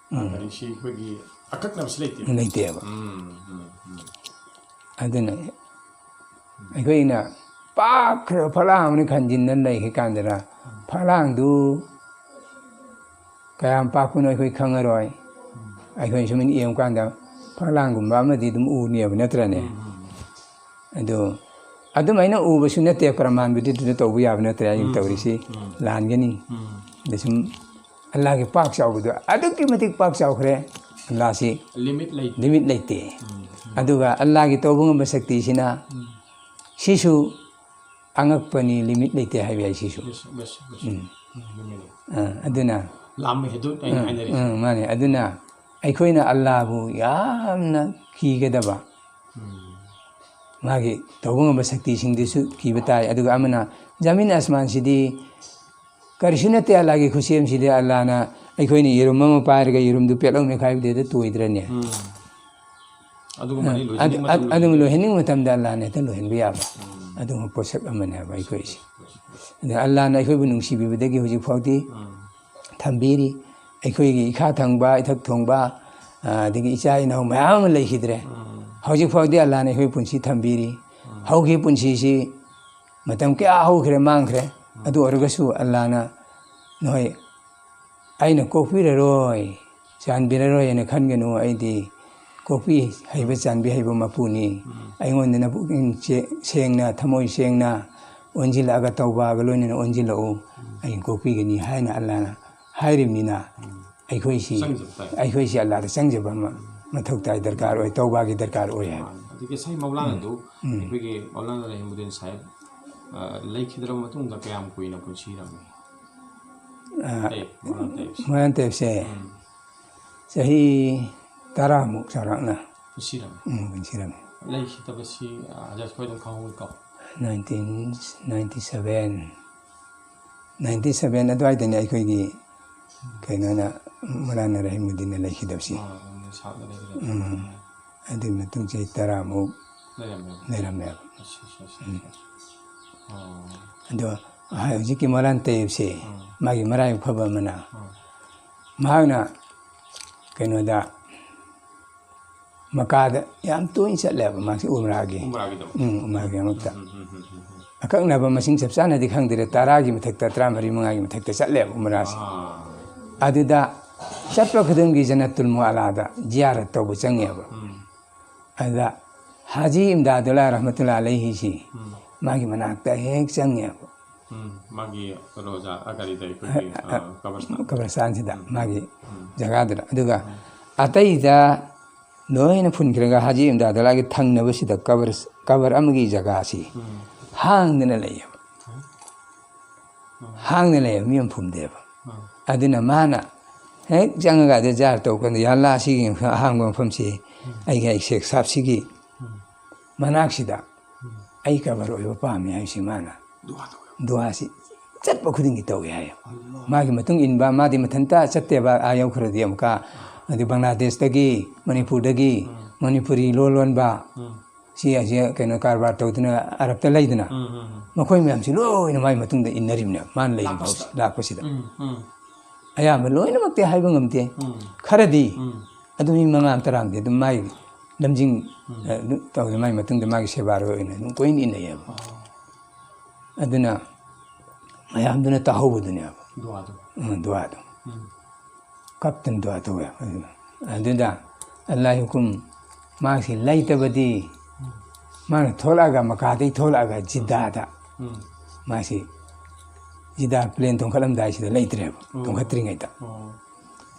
ꯀꯔꯤꯁꯤ ꯑꯩꯈꯣꯏꯒꯤ ꯑꯀꯛꯅꯕꯁꯤ ꯂꯩꯇꯦ꯫ ꯂꯩꯇꯦꯕ꯫ ꯎꯝ, ꯎꯝ, ꯎꯝ꯫ ꯑꯗꯨꯅ ꯑꯩꯈꯣꯏꯅ ꯄꯥꯛꯈ꯭ꯔꯕ ꯐꯛꯂꯥꯡ ꯑꯃꯅ ꯈꯟꯖꯤꯟꯗꯅ ꯂꯩꯈ꯭ꯔ ꯀꯥꯟꯗꯅ ꯐꯛꯂꯥꯡꯗꯨ ꯀꯌꯥꯝ ꯄꯥꯛꯄꯅꯣ ꯑꯩꯈꯣꯏ ꯈꯪꯉꯔꯣꯏ꯫ ꯑꯩꯈꯣꯏꯅ ꯁꯨꯝ ꯌꯦꯡꯕ ꯀꯥꯟꯗ ꯐꯛꯂꯥꯡꯒꯨꯝꯕ ꯑꯃꯗꯤ ꯑꯗꯨꯝ ꯎꯅꯦꯕ ꯅꯠꯇ꯭ꯔꯅꯦ? ꯑꯗꯣ ꯑꯗꯨꯃꯥꯏꯅ ꯎꯕꯁꯨ ꯅꯠꯇꯦ, ꯄ꯭ꯔꯃꯥꯟꯕꯨꯗꯤ ꯑꯗꯨꯗ ꯇꯧꯕ ꯌꯥꯕ ꯅꯠꯇ꯭ꯔꯦ꯫ ꯑꯩꯅ ꯇꯧꯔꯤꯁꯤ ꯂꯥꯟꯒꯅꯤ꯫ ꯎꯝ꯫ ꯑꯗ ꯁꯨꯝ ꯑꯜꯂꯥꯒꯤ ꯄꯥꯛ ꯆꯥꯎꯕꯗꯣ ꯑꯗꯨꯛꯀꯤ ꯃꯇꯤꯛ ꯄꯥꯛ ꯆꯥꯎꯈ꯭ꯔꯦ꯫ ꯑꯜꯂꯥꯁꯤ ꯂꯤꯃꯤꯠ ꯂꯩꯇꯦ꯫ ꯂꯤꯃꯤꯠ ꯂꯩꯇꯦ꯫ ꯑꯗꯨꯒ ꯑꯜꯂꯥꯒꯤ ꯇꯧꯕ ꯉꯝꯕ ꯁꯛꯇꯤꯁꯤꯅ ꯁꯤꯁꯨ ꯑꯉꯛꯄꯅꯤ, ꯂꯤꯃꯤꯠ ꯂꯩꯇꯦ ꯍꯥꯏꯕ ꯌꯥꯏ ꯁꯤꯁꯨ꯫ Yes, yes, yes. ꯎꯝ, ꯂꯤꯃꯤꯠ ꯂꯩ꯫ ꯑ, ꯑꯗꯨꯅ ꯂꯥꯝꯕ ꯍꯦꯗꯨꯠ ꯑꯩꯅ ꯍꯥꯏꯅꯔꯤꯁꯦ꯫ ꯎꯝ, ꯃꯥꯅꯦ꯫ ꯑꯗꯨꯅ ꯑꯩꯈꯣꯏꯅ ꯑꯜꯂꯥꯕꯨ ꯌꯥꯝꯅ ꯀꯤꯒꯗꯕ, ꯎꯝ꯫ ꯃꯥꯒꯤ ꯇꯧꯕ ꯉꯝꯕ ꯁꯛꯇꯤꯁꯤꯡꯗꯨꯁꯨ ꯀꯤꯕ ꯇꯥꯏ꯫ ꯑꯗꯨꯒ ꯑꯃꯅ ꯖꯃꯤꯟ ꯑꯁꯃꯥꯟꯁꯤꯗꯤ ꯀꯔꯤꯁꯨ ꯅꯠꯇꯦ, ꯑꯜꯂꯥꯒꯤ ꯈꯨꯠꯁꯦꯝꯁꯤꯗꯤ꯫ ꯑꯜꯂꯥꯅ ꯑꯩꯈꯣꯏꯅ ꯌꯦꯔꯨꯝ ꯑꯃ ꯄꯥꯏꯔꯒ ꯌꯦꯔꯨꯝꯗꯨ ꯄꯦꯠꯂꯧ ꯃꯦꯈꯥꯏꯕꯗꯨꯗ ꯇꯣꯏꯗ꯭ꯔꯅꯦ? ꯎꯝ꯫ ꯑꯗꯨꯒꯨꯝꯕꯅꯤ, ꯂꯣꯏꯍꯟꯅꯤꯡꯕ ꯃꯇꯝꯗ ꯑꯗꯨꯒꯨꯝꯕ ꯂꯣꯏꯍꯟꯅꯤꯡꯕ ꯃꯇꯝꯗ ꯑꯜꯂꯥꯅ ꯍꯦꯛꯇ ꯂꯣꯏꯍꯟꯕ ꯌꯥꯕ, ꯑꯗꯨꯒꯨꯝꯕ ꯄꯣꯠꯁꯛ ꯑꯃꯅꯦꯕ ꯑꯩꯈꯣꯏꯁꯦ꯫ ꯑꯗ ꯑꯜꯂꯥꯅ ꯑꯩꯈꯣꯏꯕꯨ ꯅꯨꯡꯁꯤꯕꯤꯕꯗꯒꯤ ꯍꯧꯖꯤꯛ ꯐꯥꯎꯗꯤ ꯊꯝꯕꯤꯔꯤ꯫ ꯑꯩꯈꯣꯏꯒꯤ ꯏꯈꯥ ꯊꯪꯕ, ꯏꯊꯛ ꯊꯣꯡꯕ, ꯑꯗꯒꯤ ꯏꯆꯥ ꯏꯅꯥꯎ ꯃꯌꯥꯝ ꯑꯃ ꯂꯩꯈꯤꯗ꯭ꯔꯦ꯫ ꯍꯧꯖꯤꯛ ꯐꯥꯎꯗꯤ ꯑꯜꯂꯥꯅ ꯑꯩꯈꯣꯏ ꯄꯨꯟꯁꯤ ꯊꯝꯕꯤꯔꯤ꯫ ꯍꯧꯈꯤꯕ ꯄꯨꯟꯁꯤꯁꯤ ꯃꯇꯝ ꯀꯌꯥ ꯍꯧꯈ꯭ꯔꯦ, ꯃꯥꯡꯈ꯭ꯔꯦ꯫ ꯑꯗꯨ ꯑꯣꯏꯔꯒꯁꯨ ꯑꯜꯂꯥꯅ ꯅꯣꯏ ꯑꯩꯅ ꯀꯣꯛꯄꯤꯔꯔꯣꯏ, ꯆꯥꯟꯕꯤꯔꯔꯣꯏ ꯍꯥꯏꯅ ꯈꯟꯒꯅꯨ꯫ ꯑꯩꯗꯤ ꯀꯣꯛꯄꯤ ꯍꯩꯕ, ꯆꯥꯟꯕꯤ ꯍꯩꯕ ꯃꯄꯨꯅꯤ꯫ ꯑꯩꯉꯣꯟꯗꯅ ꯄꯨꯛꯅꯤꯡ ꯆꯦ-, ꯁꯦꯡꯅ, ꯊꯃꯣꯏ ꯁꯦꯡꯅ ꯑꯣꯟꯁꯤꯜꯂꯛꯑꯒ, ꯇꯧꯕꯒ ꯂꯣꯏꯅꯅ ꯑꯣꯟꯁꯤꯜꯂꯛꯎ, ꯑꯩ ꯀꯣꯛꯄꯤꯒꯅꯤ ꯍꯥꯏꯅ ꯑꯜꯂꯥꯅ ꯍꯥꯏꯔꯤꯕꯅꯤꯅ, ꯑꯩꯈꯣꯏꯁꯤ, ꯆꯪꯖꯕ ꯇꯥꯏ꯫ ꯑꯩꯈꯣꯏꯁꯤ ꯑꯜꯂꯥꯗ ꯆꯪꯖꯕ ꯑꯃ ꯃꯊꯧ ꯇꯥꯏ, ꯗꯔꯀꯥꯔ ꯑꯣꯏ, ꯇꯧꯕꯒꯤ ꯗꯔꯀꯥꯔ ꯑꯣꯏ ꯍꯥꯏꯕ꯫ ꯃꯥꯅꯤ꯫ ꯑꯗꯒꯤ ꯉꯁꯥꯏ ꯃꯧꯂꯥꯅꯥꯗꯨ, ꯎꯝ꯫ ꯑꯩꯈꯣꯏꯒꯤ ꯃꯧꯂꯥꯅꯥ ꯔꯍꯤꯃꯨꯗꯤꯟ ꯁꯥꯍꯦꯕ, ꯑ, ꯂꯩꯈꯤꯗ꯭ꯔꯕ ꯃꯇꯨꯡꯗ ꯀꯌꯥꯝ ꯀꯨꯏꯅ ꯄꯨꯟꯁꯤꯔꯝꯃꯤ? ꯑ, ꯑꯦ, ꯃꯧꯂꯥꯅꯥ ꯇꯥꯏꯕꯁꯦ꯫ ꯃꯧꯂꯥꯅꯥ ꯇꯥꯏꯕꯁꯦ ꯎꯝ꯫ ꯆꯍꯤ ꯇꯔꯥꯃꯨꯛ ꯆꯥꯎꯔꯥꯛꯅ꯫ ꯄꯨꯟꯁꯤꯔꯝꯃꯤ꯫ ꯎꯝ, ꯄꯨꯟꯁꯤꯔꯝꯃꯤ꯫ ꯂꯩꯈꯤꯗꯕꯁꯤ, ꯑ, ꯍꯖꯔꯠ ꯈꯣꯏ ꯑꯗꯨꯝ ꯈꯪꯍꯧꯋꯤꯀꯣ? Nineteen ninety seven, ninety seven ꯑꯗꯨꯋꯥꯏꯗꯅꯤ ꯑꯩꯈꯣꯏꯒꯤ ꯀꯩꯅꯣꯅ, ꯃꯧꯂꯥꯅꯥ ꯔꯍꯤꯃꯨꯗꯤꯟꯅ ꯂꯩꯈꯤꯗꯕꯁꯤ꯫ ꯑꯥ, ꯁꯥꯞꯅ ꯂꯩꯈꯤꯗꯕ꯫ ꯎꯝ꯫ ꯑꯗꯨꯒꯤ ꯃꯇꯨꯡ ꯆꯍꯤ ꯇꯔꯥꯃꯨꯛ ꯂꯩꯔꯝꯃꯦꯕ꯫ ꯂꯩꯔꯝꯃꯦꯕ꯫ ꯑꯠꯁꯥ, ꯑꯠꯁꯥ, ꯑꯠꯁꯥ, ꯎꯝ꯫ ꯑꯠꯁꯥ꯫ ꯑꯣ꯫ ꯑꯗꯣ ꯍꯧꯖꯤꯛꯀꯤ ꯃꯧꯂꯥꯅꯥ ꯇꯩꯌꯕꯁꯦ, ꯎꯝ꯫ ꯃꯥꯒꯤ ꯃꯔꯥꯏꯕꯛ ꯐꯕ ꯑꯃꯅ, ꯎꯝ꯫ ꯃꯍꯥꯛꯅ ꯀꯩꯅꯣꯗ, ꯃꯀꯥꯗ ꯌꯥꯝ ꯇꯣꯏꯅ ꯆꯠꯂꯦꯕ ꯃꯥꯁꯤ ꯎꯝꯔꯥꯒꯤ꯫ ꯎꯝꯔꯥꯒꯤ ꯗꯃꯛ꯫ ꯎꯝ, ꯎꯝꯔꯥꯒꯤꯗꯃꯛꯇ꯫ ꯎꯝ, ꯎꯝ, ꯎꯝ, ꯎꯝ, ꯎꯝ꯫ ꯑꯀꯛꯅꯕ ꯃꯁꯤꯡ ꯆꯞ ꯆꯥꯅꯗꯤ ꯈꯪꯗ꯭ꯔꯦ, ꯇꯔꯥꯒꯤ ꯃꯊꯛꯇ, ꯇꯔꯥꯃꯔꯤ, ꯃꯉꯥꯒꯤ ꯃꯊꯛꯇ ꯆꯠꯂꯦꯕ ꯎꯝꯔꯥꯁꯤ꯫ ꯑꯥ꯫ ꯑꯗꯨꯗ ꯆꯠꯄ ꯈꯨꯗꯤꯡꯒꯤ ꯖꯅꯇꯨꯜ ꯃꯨꯑꯂꯥꯗ ꯖꯤꯌꯥꯔꯠ ꯇꯧꯕ ꯆꯪꯉꯦꯕ꯫ ꯎꯝ꯫ ꯑꯗꯨꯗ ꯍꯥꯖꯤ ꯏꯝꯗꯥꯗꯨꯜꯂꯥ ꯔꯍꯃꯇꯨꯜꯂꯥ ꯑꯂꯩꯍꯤꯁꯤ ꯎꯝ꯫ ꯃꯥꯒꯤ ꯃꯅꯥꯛꯇ ꯍꯦꯛ ꯆꯪꯉꯦꯕ꯫ ꯎꯝ, ꯃꯥꯒꯤ ꯔꯣꯖꯥ, ꯑ, ꯀꯔꯤꯗ ꯑꯩꯈꯣꯏꯒꯤ, ꯑ, ꯑ, ꯀꯕꯔꯁꯇꯥꯟ꯫ ꯀꯕꯔꯁꯇꯥꯟꯁꯤꯗ, ꯎꯝ꯫ ꯃꯥꯒꯤ ꯎꯝ꯫ ꯖꯒꯥꯗꯨꯗ꯫ ꯑꯗꯨꯒ ꯎꯝ꯫ ꯑꯇꯩꯗ ꯂꯣꯏꯅ ꯐꯨꯟꯈ꯭ꯔꯒ ꯍꯥꯖꯤ ꯏꯝꯗꯥꯗꯨꯜꯂꯥꯒꯤ ꯊꯪꯅꯕꯁꯤꯗ ꯀꯕꯔ, ꯀꯕꯔ ꯑꯃꯒꯤ ꯖꯒꯥꯁꯤ ꯎꯝ꯫ ꯍꯥꯡꯗꯅ ꯂꯩꯌꯦꯕ꯫ ꯎꯝ꯫ ꯍꯥꯡꯗꯅ ꯂꯩꯌꯦꯕ, ꯃꯤ ꯑꯃ ꯐꯨꯝꯗꯦꯕ꯫ ꯎꯝ꯫ ꯑꯗꯨꯅ ꯃꯥꯅ ꯍꯦꯛ ꯆꯪꯉꯒ ꯑꯗꯨ ꯖꯥꯔ ꯇꯧꯕ ꯀꯥꯟꯗ, "ꯌꯥ ꯑꯜꯂꯥ, ꯁꯤꯒꯤ ꯑꯍꯥꯡꯕ ꯃꯐꯝꯁꯤ ꯎꯝ꯫ ꯑꯩꯒꯤ, ꯑꯩ ꯁꯦꯈ ꯁꯥꯍꯕꯁꯤꯒꯤ ꯎꯝ꯫ ꯃꯅꯥꯛꯁꯤꯗ ꯎꯝ꯫ ꯑꯩ ꯀꯕꯔ ꯑꯣꯏꯕ ꯄꯥꯝꯃꯤ" ꯍꯥꯏꯁꯤ ꯃꯥꯅ ꯗꯨꯋꯥ ꯇꯧꯋꯦ꯫ ꯗꯨꯋꯥꯁꯤ ꯆꯠꯄ ꯈꯨꯗꯤꯡꯒꯤ ꯇꯧꯏ ꯍꯥꯏꯌꯦ꯫ ꯑꯜꯂꯥ꯫ ꯃꯥꯒꯤ ꯃꯇꯨꯡ ꯏꯟꯕ, ꯃꯥꯗꯤ ꯃꯊꯟꯇ ꯆꯠꯇꯦꯕ, ꯑꯥ ꯌꯧꯈ꯭ꯔꯗꯤ ꯑꯃꯨꯛꯀ ꯑꯗꯩ ꯕꯪꯒ꯭ꯂꯥꯗꯦꯁꯇꯒꯤ, ꯃꯅꯤꯄꯨꯔꯗꯒꯤ, ꯎꯝ꯫ ꯃꯅꯤꯄꯨꯔꯤ ꯂꯣꯟ ꯂꯣꯟꯕ, ꯎꯝ꯫ ꯁꯤ ꯑꯁꯤ ꯀꯩꯅꯣ ꯀꯔꯕꯥꯔ ꯇꯧꯗꯅ ꯑꯔꯕꯇ ꯂꯩꯗꯅ, ꯎꯝ, ꯎꯝ, ꯎꯝ꯫ ꯃꯈꯣꯏ ꯃꯌꯥꯝꯁꯤ ꯂꯣꯏꯅ ꯃꯥꯏ ꯃꯇꯨꯡꯗ ꯏꯟꯅꯔꯤꯕꯅꯦ, ꯃꯥꯅ ꯂꯩꯔꯤꯕ ꯂꯥꯛꯄꯁꯤꯗ꯫ ꯐꯥꯎꯁꯤ-, ꯂꯥꯛꯄꯁꯤꯗ꯫ ꯎꯝ, ꯎꯝ꯫ ꯑꯌꯥꯝꯕ ꯂꯣꯏꯅꯃꯛꯇꯤ ꯍꯥꯏꯕ ꯉꯝꯗꯦ꯫ ꯎꯝ꯫ ꯈꯔꯗꯤ, ꯎꯝ꯫ ꯑꯗꯨ ꯃꯤ ꯃꯉꯥ ꯇꯔꯥꯃꯨꯛꯇꯤ ꯑꯗꯨꯝ ꯃꯥꯏ ꯂꯝꯖꯤꯡ, ꯎꯝ꯫ ꯑ, ꯑꯗꯨꯝ ꯇꯧꯗꯅ ꯃꯥꯏ ꯃꯇꯨꯡꯗ ꯃꯥꯒꯤ ꯁꯦꯕꯥꯔꯣꯏ ꯑꯣꯏꯅ ꯑꯗꯨꯝ ꯀꯣꯏꯏꯟ ꯏꯟꯅꯩꯌꯦꯕ꯫ ꯑꯣ꯫ ꯑꯗꯨꯅ ꯃꯌꯥꯝꯗꯨꯅ ꯇꯥꯍꯧꯕꯗꯨꯅꯦꯕ꯫ ꯗꯨꯋꯥꯗꯣ꯫ ꯎꯝ, ꯗꯨꯋꯥꯗꯣ꯫ ꯎꯝ꯫ ꯀꯞꯇꯅ ꯗꯨꯋꯥ ꯇꯧꯋꯦ꯫ ꯑꯗꯨꯅ, ꯑꯗꯨꯗ ꯑꯜꯂꯥꯍꯤ ꯍꯨꯀꯨꯝ ꯃꯥꯁꯤ ꯂꯩꯇꯕꯗꯤ, ꯎꯝ꯫ ꯃꯥꯅ ꯊꯣꯛꯂꯛꯑꯒ, ꯃꯀꯥꯗꯩ ꯊꯣꯛꯂꯛꯑꯒ ꯖꯤꯗꯥꯗ, ꯎꯝ꯫ ꯃꯥꯁꯤ ꯖꯤꯗꯥ ꯄ꯭ꯂꯦꯟ ꯇꯣꯡꯈꯠꯂꯝꯗꯥꯏꯁꯤꯗ ꯂꯩꯇ꯭ꯔꯦꯕ, ꯑꯣ꯫ ꯇꯣꯡꯈꯠꯇ꯭ꯔꯤꯉꯩꯗ꯫ ꯑꯣ꯫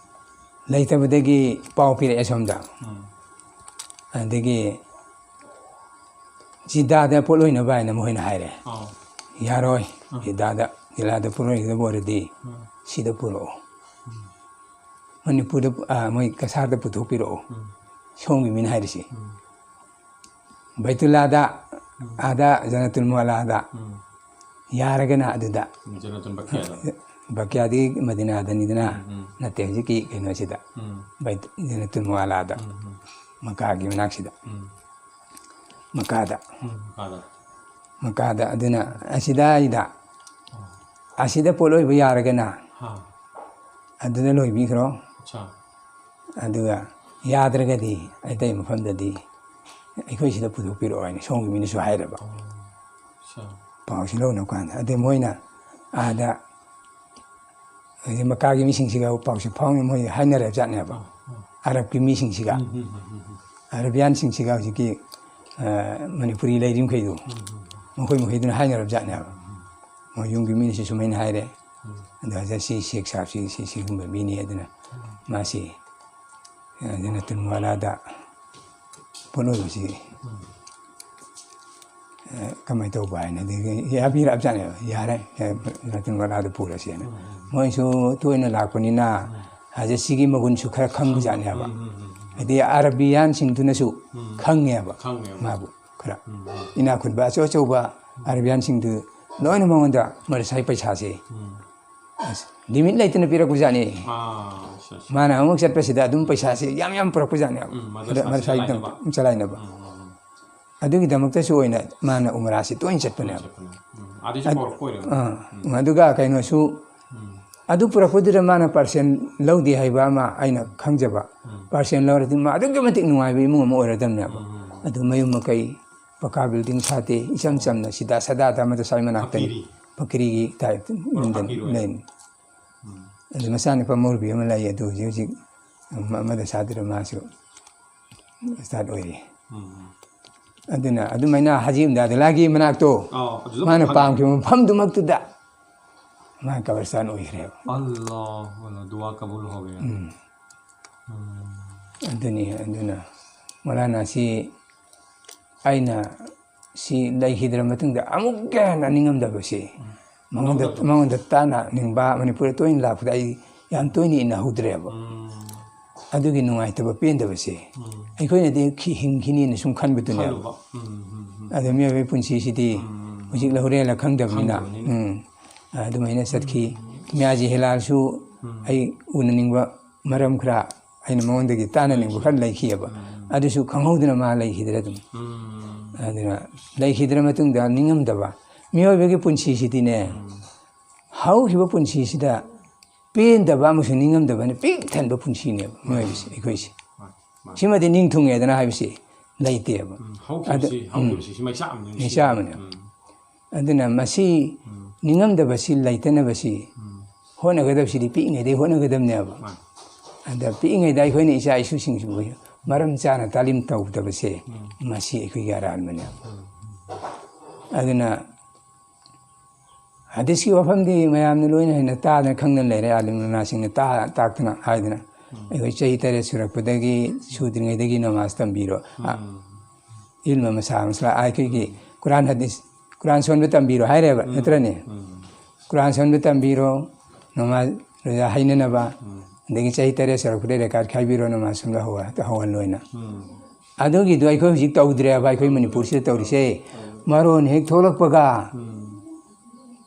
ꯂꯩꯇꯕꯗꯒꯤ ꯄꯥꯎ ꯄꯤꯔꯛꯑꯦ ꯁꯣꯝꯗ꯫ ꯎꯝ꯫ ꯑꯗꯒꯤ ꯖꯤꯗꯥꯗ ꯄꯣꯠ ꯑꯣꯏꯅꯕ ꯍꯥꯏꯅ ꯃꯈꯣꯏꯅ ꯍꯥꯏꯔꯦ꯫ ꯑꯥꯎ꯫ ꯌꯥꯔꯣꯏ꯫ ꯎꯝ꯫ ꯖꯤꯗꯥꯗ, ꯖꯤꯗꯥꯗ ꯄꯣꯠ ꯑꯣꯏꯒꯗꯕ ꯑꯣꯏꯔꯗꯤ ꯎꯝ꯫ ꯁꯤꯗ ꯄꯨꯔꯛꯑꯣ꯫ ꯎꯝ꯫ ꯃꯅꯤꯄꯨꯔꯗ, ꯑ, ꯃꯣꯏ ꯀꯁꯥꯔꯗ ꯄꯨꯊꯣꯛꯄꯤꯔꯛꯑꯣ꯫ ꯎꯝ꯫ ꯁꯣꯝꯒꯤ ꯃꯤꯅ ꯍꯥꯏꯔꯤꯁꯤ꯫ ꯎꯝ꯫ ꯕꯩꯇꯨꯜꯂꯥꯗ, ꯎꯝ꯫ ꯑꯥꯗ ꯖꯅꯇꯨꯜ ꯃꯨꯑꯂꯥꯗ꯫ ꯎꯝ꯫ ꯌꯥꯔꯒꯅ ꯑꯗꯨꯗ꯫ ꯖꯅꯇꯨꯜ ꯕꯀꯤꯌꯥꯗ꯫ ꯕꯀꯤꯌꯥꯗꯤ ꯃꯗꯤꯅꯥꯗꯅꯤꯗꯅ, ꯎꯝ, ꯎꯝ꯫ ꯅꯠꯇꯦ, ꯍꯧꯖꯤꯛꯀꯤ ꯀꯩꯅꯣꯁꯤꯗ꯫ ꯎꯝ꯫ ꯕꯩꯠ-, ꯖꯅꯇꯨꯜ ꯃꯨꯑꯂꯥꯗ꯫ ꯎꯝ, ꯎꯝ꯫ ꯃꯀꯥꯒꯤ ꯃꯅꯥꯛꯁꯤꯗ꯫ ꯎꯝ꯫ ꯃꯀꯥꯗ꯫ ꯎꯝ, ꯃꯀꯥꯗ꯫ ꯃꯀꯥꯗ꯫ ꯑꯗꯨꯅ ꯑꯁꯤꯗ ꯑꯩꯗ, ꯑꯣ꯫ ꯑꯁꯤꯗ ꯄꯣꯠ ꯂꯣꯏꯕ ꯌꯥꯔꯒꯅ ꯍꯥ꯫ ꯑꯗꯨꯗ ꯂꯣꯏꯕꯤꯈ꯭ꯔꯣ꯫ ꯑꯠꯆꯥ꯫ ꯑꯗꯨꯒ ꯌꯥꯗ꯭ꯔꯒꯗꯤ ꯑꯇꯩ ꯃꯐꯝꯗꯗꯤ ꯑꯩꯈꯣꯏ ꯁꯤꯗ ꯄꯨꯊꯣꯛꯄꯤꯔꯛꯑꯣ ꯍꯥꯏꯅ ꯁꯣꯝꯒꯤ ꯃꯤꯅꯁꯨ ꯍꯥꯏꯔꯕ꯫ ꯑꯣ, ꯑꯠꯆꯥ꯫ ꯄꯥꯎꯁꯤ ꯂꯧꯅꯕ ꯀꯥꯟꯗ꯫ ꯑꯗꯩ ꯃꯣꯏꯅ ꯑꯥꯗ ꯍꯧꯖꯤꯛ ꯃꯀꯥꯒꯤ ꯃꯤꯁꯤꯡꯁꯤꯒ ꯄꯥꯎꯁꯤ ꯐꯥꯎꯅ ꯃꯣꯏ ꯍꯥꯏꯅꯔꯕ ꯖꯥꯠꯅꯦꯕ꯫ ꯑꯥ, ꯑꯥ꯫ ꯑꯔꯕꯀꯤ ꯃꯤꯁꯤꯡꯁꯤꯒ꯫ ꯎꯝ, ꯎꯝ, ꯎꯝ, ꯎꯝ, ꯎꯝ꯫ ꯑꯔꯕꯤꯌꯥꯟꯁꯤꯡꯁꯤꯒ ꯍꯧꯖꯤꯛꯀꯤ, ꯑ, ꯃꯅꯤꯄꯨꯔꯤ ꯂꯩꯔꯤ ꯃꯈꯩꯗꯣ꯫ ꯎꯝ, ꯎꯝ, ꯎꯝ꯫ ꯃꯈꯣꯏ ꯃꯈꯩꯗꯨꯅ ꯍꯥꯏꯅꯔꯕ ꯖꯥꯠꯅꯦꯕ꯫ ꯎꯝ, ꯎꯝ꯫ ꯃꯣꯏ ꯌꯨꯝꯒꯤ ꯃꯤꯅꯁꯨ ꯁꯨꯃꯥꯏꯅ ꯍꯥꯏꯔꯦ꯫ ꯎꯝ꯫ ꯑꯗꯣ ꯍꯧꯖꯤꯛ ꯁꯤ ꯁꯦꯈ ꯁꯥꯍꯕꯁꯤ ꯁꯤ ꯁꯤꯒꯨꯝꯕ ꯃꯤꯅꯤ ꯑꯗꯨꯅ ꯎꯝ꯫ ꯃꯥꯁꯤ, ꯑ, ꯖꯅꯇꯨꯜ ꯃꯨꯑꯂꯥꯗ ꯄꯣꯠꯂꯣꯏꯕꯁꯤ, ꯎꯝ꯫ ꯑ, ꯀꯃꯥꯏꯅ ꯇꯧꯕ ꯍꯥꯏꯅ ꯑꯗꯒꯤ ꯌꯥꯕꯤꯔꯛꯑꯕ ꯖꯥꯠꯅꯦꯕ꯫ ꯌꯥꯔꯦ, ꯑ, ꯖꯅꯇꯨꯜ ꯃꯨꯑꯂꯥꯗ ꯄꯨꯔꯁꯦꯅ꯫ ꯎꯝ, ꯎꯝ꯫ ꯃꯣꯏꯁꯨ ꯇꯣꯏꯅ ꯂꯥꯛꯄꯅꯤꯅ ꯎꯝ꯫ ꯍꯧꯖꯤꯛ ꯁꯤꯒꯤ ꯃꯒꯨꯟꯁꯨ ꯈꯔ ꯈꯪꯕ ꯖꯥꯠꯅꯦꯕ꯫ ꯎꯝ, ꯎꯝ, ꯎꯝ, ꯎꯝ꯫ ꯍꯥꯏꯗꯤ ꯑꯔꯕꯤꯌꯥꯟꯁꯤꯡꯗꯨꯅꯁꯨ ꯎꯝ꯫ ꯈꯪꯉꯦꯕ ꯈꯪꯉꯦꯕ꯫ ꯃꯥꯕꯨ ꯈꯔ꯫ ꯎꯝ, ꯎꯝ꯫ ꯏꯅꯥꯛ ꯈꯨꯟꯕ ꯑꯆꯧ ꯑꯆꯧꯕ ꯑꯔꯕꯤꯌꯥꯟꯁꯤꯡꯗꯨ ꯂꯣꯏꯅ ꯃꯉꯣꯟꯗ ꯃꯗꯔꯁꯥꯒꯤ ꯄꯩꯁꯥꯁꯦ ꯎꯝ꯫ ꯑꯁ, ꯂꯤꯃꯤꯠ ꯂꯩꯇꯅ ꯄꯤꯔꯛꯄꯖꯥꯠꯅꯤ꯫ ꯑꯥ, ꯃꯥꯅ ꯑꯃꯨꯛ ꯆꯠꯄꯁꯤꯗ ꯑꯗꯨꯝ ꯄꯩꯁꯥꯁꯤ ꯌꯥꯝ ꯌꯥꯝ ꯄꯨꯔꯛꯄꯖꯥꯠꯅꯦꯕ꯫ ꯎꯝ, ꯃꯗꯔꯁꯥꯁꯤ ꯃꯗꯔꯁꯥꯒꯤ ꯆꯂꯥꯏꯅꯕ꯫ ꯆꯂꯥꯏꯅꯕ꯫ ꯎꯝ, ꯎꯝ, ꯎꯝ꯫ ꯑꯗꯨꯒꯤꯗꯃꯛꯇꯁꯨ ꯑꯣꯏꯅ ꯃꯥꯅ ꯎꯃꯔꯥꯁꯤ ꯇꯣꯏꯅ ꯆꯠꯄꯅꯦꯕ꯫ ꯆꯠꯄꯅꯦ꯫ ꯎꯝ, ꯑꯗꯩꯁꯨ ꯑꯗ-, ꯀꯧꯔꯛꯄ ꯑꯣꯏꯔꯦꯕ꯫ ꯑꯥ, ꯎꯝ꯫ ꯑꯗꯨꯒ ꯀꯩꯅꯣꯁꯨ, ꯎꯝ꯫ ꯑꯗꯨ ꯄꯨꯔꯛꯄꯗꯨꯗ ꯃꯥꯅ ꯄꯥꯔꯁꯦꯟ ꯂꯧꯗꯦ ꯍꯥꯏꯕ ꯑꯃ ꯑꯩꯅ ꯈꯪꯖꯕ꯫ ꯎꯝ꯫ ꯄꯥꯔꯁꯦꯟ ꯂꯧꯔꯗꯤ ꯃꯥ ꯑꯗꯨꯛꯀꯤ ꯃꯇꯤꯛ ꯅꯨꯡꯉꯥꯏꯕ ꯏꯃꯨꯡ ꯑꯃ ꯑꯣꯏꯔꯗꯝꯅꯦꯕ꯫ ꯎꯝ, ꯎꯝ, ꯎꯝ꯫ ꯑꯗꯨ ꯃꯌꯨꯝ ꯃꯀꯩ ꯄꯀꯥ ꯕꯤꯜꯗꯤꯡ ꯁꯥꯠꯇꯦ, ꯏꯆꯝ ꯆꯝꯅ ꯁꯤꯗꯥ ꯁꯗꯥꯗ ꯑꯃꯗ ꯁ꯭ꯋꯥꯏ ꯃꯅꯥꯛꯇꯅꯤ꯫ ꯐꯀꯤꯔꯤ꯫ ꯐꯀꯤꯔꯤꯒꯤ ꯇꯥꯏꯞꯇ ꯄꯨꯔꯥ ꯌꯨꯝꯗ ꯐꯀꯤꯔ ꯑꯣꯏꯔꯦ꯫ ꯂꯩꯅꯤ꯫ ꯎꯝ꯫ ꯑꯗꯨ ꯃꯆꯥꯅꯨꯄꯥ ꯃꯧꯔꯨꯕꯤ ꯑꯃ ꯂꯩ, ꯑꯗꯨ ꯍꯧꯖꯤꯛ ꯍꯧꯖꯤꯛ ꯑꯃ-, ꯑꯃꯗ ꯁꯥꯗ꯭ꯔ ꯃꯥꯁꯨ ꯎꯁꯇꯥꯗ ꯑꯣꯏꯔꯤ꯫ ꯎꯝ꯫ ꯑꯗꯨꯅ ꯑꯗꯨꯃꯥꯏꯅ ꯍꯥꯖꯤ ꯎꯝꯗꯥꯗꯨꯜꯂꯥꯒꯤ ꯃꯅꯥꯛꯇꯣ ꯑꯥꯎ, ꯑꯗꯨꯁꯨ ꯃꯥꯅ ꯐꯪꯉꯦ꯫ ꯄꯥꯝꯈꯤꯕ ꯃꯐꯝꯗꯨꯃꯛꯇꯨꯗ ꯃꯥ ꯀꯕꯔꯁꯇꯥꯟ ꯑꯣꯏꯈ꯭ꯔꯦꯕ꯫ ꯑꯜꯂꯥꯍꯨ ꯑꯜꯂꯥꯍ, ꯗꯨꯋꯥ ꯀꯕꯨꯜ ꯍꯣ ꯒꯌꯥ꯫ ꯎꯝ꯫ ꯎꯝ꯫ ꯑꯗꯨꯅꯤ, ꯑꯗꯨꯅ ꯃꯧꯂꯥꯅꯥꯁꯤ ꯑꯩꯅ ꯁꯤ ꯂꯩꯈꯤꯗ꯭ꯔ ꯃꯇꯨꯡꯗ ꯑꯃꯨꯛꯀ ꯍꯦꯟꯅ ꯅꯤꯡꯉꯝꯗꯕꯁꯤ, ꯎꯝ꯫ ꯃꯉꯣꯟꯗ, ꯅꯤꯡꯉꯝꯗꯕ꯫ ꯃꯉꯣꯟꯗ ꯇꯥꯟꯅꯅꯤꯡꯕ, ꯃꯅꯤꯄꯨꯔꯗ ꯇꯣꯏꯅ ꯂꯥꯛꯄꯗ ꯑꯩ ꯌꯥꯝ ꯇꯣꯏꯅ ꯏꯟꯅꯍꯧꯗ꯭ꯔꯦꯕ꯫ ꯎꯝ꯫ ꯑꯗꯨꯒꯤ ꯅꯨꯡꯉꯥꯏꯇꯕ, ꯄꯦꯟꯗꯕꯁꯦ ꯎꯝ꯫ ꯑꯩꯈꯣꯏꯅꯗꯤ ꯈꯤ-, ꯍꯤꯡꯈꯤꯅꯤꯅ ꯁꯨꯝ ꯈꯟꯕꯗꯨꯅꯦꯕ꯫ ꯈꯜꯂꯨꯕ꯫ ꯎꯝ, ꯎꯝ, ꯎꯝ꯫ ꯑꯗꯣ ꯃꯤꯑꯣꯏꯕꯒꯤ ꯄꯨꯟꯁꯤꯁꯤꯗꯤ ꯎꯝ꯫ ꯍꯧꯖꯤꯛ ꯂꯧꯔꯦꯜꯂ ꯈꯪꯗꯕꯅꯤꯅ꯫ ꯈꯪꯗꯕꯅꯤꯅ꯫ ꯎꯝ꯫ ꯑꯗꯨꯃꯥꯏꯅ ꯆꯠꯈꯤ꯫ ꯎꯝ꯫ ꯃꯤꯌꯥꯖꯤ ꯍꯦꯂꯥꯜꯁꯨ ꯎꯝ꯫ ꯑꯩ ꯎꯅꯅꯤꯡꯕ ꯃꯔꯝ ꯈꯔ ꯑꯩꯅ ꯃꯉꯣꯟꯗꯒꯤ ꯇꯥꯅꯅꯤꯡꯕ ꯈꯔ ꯂꯩꯈꯤꯑꯕ꯫ ꯎꯝ꯫ ꯑꯗꯨꯁꯨ ꯈꯪꯍꯧꯗꯅ ꯃꯥ ꯂꯩꯈꯤꯗ꯭ꯔꯦ ꯑꯗꯨꯝ꯫ ꯎꯝ꯫ ꯑꯗꯨꯅ ꯂꯩꯈꯤꯗ꯭ꯔ ꯃꯇꯨꯡꯗ ꯅꯤꯡꯉꯝꯗꯕ꯫ ꯃꯤꯑꯣꯏꯕꯒꯤ ꯄꯨꯟꯁꯤꯁꯤꯗꯤꯅꯦ, ꯎꯝ꯫ ꯍꯧꯈꯤꯕ ꯄꯨꯟꯁꯤꯁꯤꯗ ꯄꯦꯟꯗꯕ ꯑꯃꯁꯨꯡ ꯅꯤꯡꯉꯝꯗꯕꯅ ꯄꯤꯛ ꯊꯟꯕ ꯄꯨꯟꯁꯤꯅꯦꯕ ꯃꯤꯑꯣꯏꯕꯁꯦ, ꯑꯩꯈꯣꯏꯁꯦ꯫ ꯃꯥꯅꯤ, ꯃꯥꯅꯤ꯫ ꯁꯤꯃꯗꯤ ꯅꯤꯡ ꯊꯨꯡꯉꯦꯗꯅ ꯍꯥꯏꯕꯁꯦ ꯂꯩꯇꯦꯕ꯫ ꯎꯝ, ꯍꯧꯈꯤꯕꯁꯤ, ꯑꯗꯨ, ꯎꯝ, ꯍꯧꯈꯤꯕꯁꯤ ꯁꯤ ꯃꯩꯆꯥꯛ ꯑꯃꯅꯤ, ꯃꯩꯆꯥꯛ ꯑꯃꯅꯤ꯫ ꯎꯝ꯫ ꯑꯗꯨꯅ ꯃꯁꯤ ꯎꯝ꯫ ꯅꯤꯡꯉꯝꯗꯕꯁꯤ ꯂꯩꯇꯅꯕꯁꯤ ꯎꯝ꯫ ꯍꯣꯠꯅꯒꯗꯕꯁꯤꯗꯤ ꯄꯤꯛꯏꯉꯩꯗꯒꯤ ꯍꯣꯠꯅꯒꯗꯕꯅꯦꯕ꯫ ꯃꯥꯅꯤ꯫ ꯑꯗ ꯄꯤꯛꯏꯉꯩꯗ ꯑꯩꯈꯣꯏꯅ ꯏꯆꯥ ꯏꯁꯨꯁꯤꯡꯁꯤꯕꯨ ꯃꯔꯝ ꯆꯥꯅ ꯇꯥꯂꯤꯝ ꯇꯧꯗꯕꯁꯦ ꯎꯝ꯫ ꯃꯁꯤ ꯑꯩꯈꯣꯏꯒꯤ ꯑꯔꯥꯟꯕꯅꯦꯕ꯫ ꯎꯝ꯫ ꯑꯗꯨꯅ ꯍꯗꯤꯁꯀꯤ ꯋꯥꯐꯝꯗꯤ ꯃꯌꯥꯝꯅ ꯂꯣꯏꯅ ꯍꯦꯟꯅ ꯇꯥꯗꯅ ꯈꯪꯗꯅ ꯂꯩꯔꯦ, ꯑꯥꯂꯤꯝ ꯎꯂꯃꯥꯁꯤꯡꯅ ꯇꯥ-, ꯇꯥꯛꯇꯅ ꯍꯥꯏꯗꯅ, ꯎꯝ꯫ ꯑꯩꯈꯣꯏ ꯆꯍꯤ ꯇꯔꯦꯠ ꯁꯨꯔꯛꯄꯗꯒꯤ, ꯁꯨꯗ꯭ꯔꯤꯉꯩꯗꯒꯤ ꯅꯃꯥꯖ ꯇꯝꯕꯤꯔꯣ꯫ ꯑ, ꯎꯝ꯫ ꯏꯜꯃ ꯃꯁꯥ ꯃꯁꯥ, ꯑꯩꯈꯣꯏꯒꯤ ꯀꯨꯔꯥꯟ ꯍꯗꯤꯁ, ꯀꯨꯔꯥꯟ ꯁꯣꯟꯕ ꯇꯝꯕꯤꯔꯣ ꯍꯥꯏꯔꯦꯕ, ꯎꯝ꯫ ꯅꯠꯇ꯭ꯔꯅꯦ? ꯎꯝ꯫ ꯀꯨꯔꯥꯟ ꯁꯣꯟꯕ ꯇꯝꯕꯤꯔꯣ, ꯅꯃꯥꯖ ꯔꯣꯖꯥ ꯍꯩꯅꯅꯕ, ꯎꯝ꯫ ꯑꯗꯒꯤ ꯆꯍꯤ ꯇꯔꯦꯠ ꯁꯨꯔꯛꯄꯗ ꯔꯦꯀꯥꯠ ꯈꯥꯏꯕꯤꯔꯣ, ꯅꯃꯥꯖ ꯁꯣꯟꯕ ꯍꯧꯍ-, ꯍꯧꯍꯜꯂꯣꯏꯅ꯫ ꯎꯝ꯫ ꯑꯗꯨꯒꯤꯗꯣ ꯑꯩꯈꯣꯏ ꯍꯧꯖꯤꯛ ꯇꯧꯗ꯭ꯔꯦꯕ, ꯑꯩꯈꯣꯏ ꯃꯅꯤꯄꯨꯔꯁꯤꯗ ꯇꯧꯔꯤꯁꯦ꯫ ꯎꯝ꯫ ꯃꯔꯣꯟ ꯍꯦꯛ ꯊꯣꯛꯂꯛꯄꯒ ꯎꯝ꯫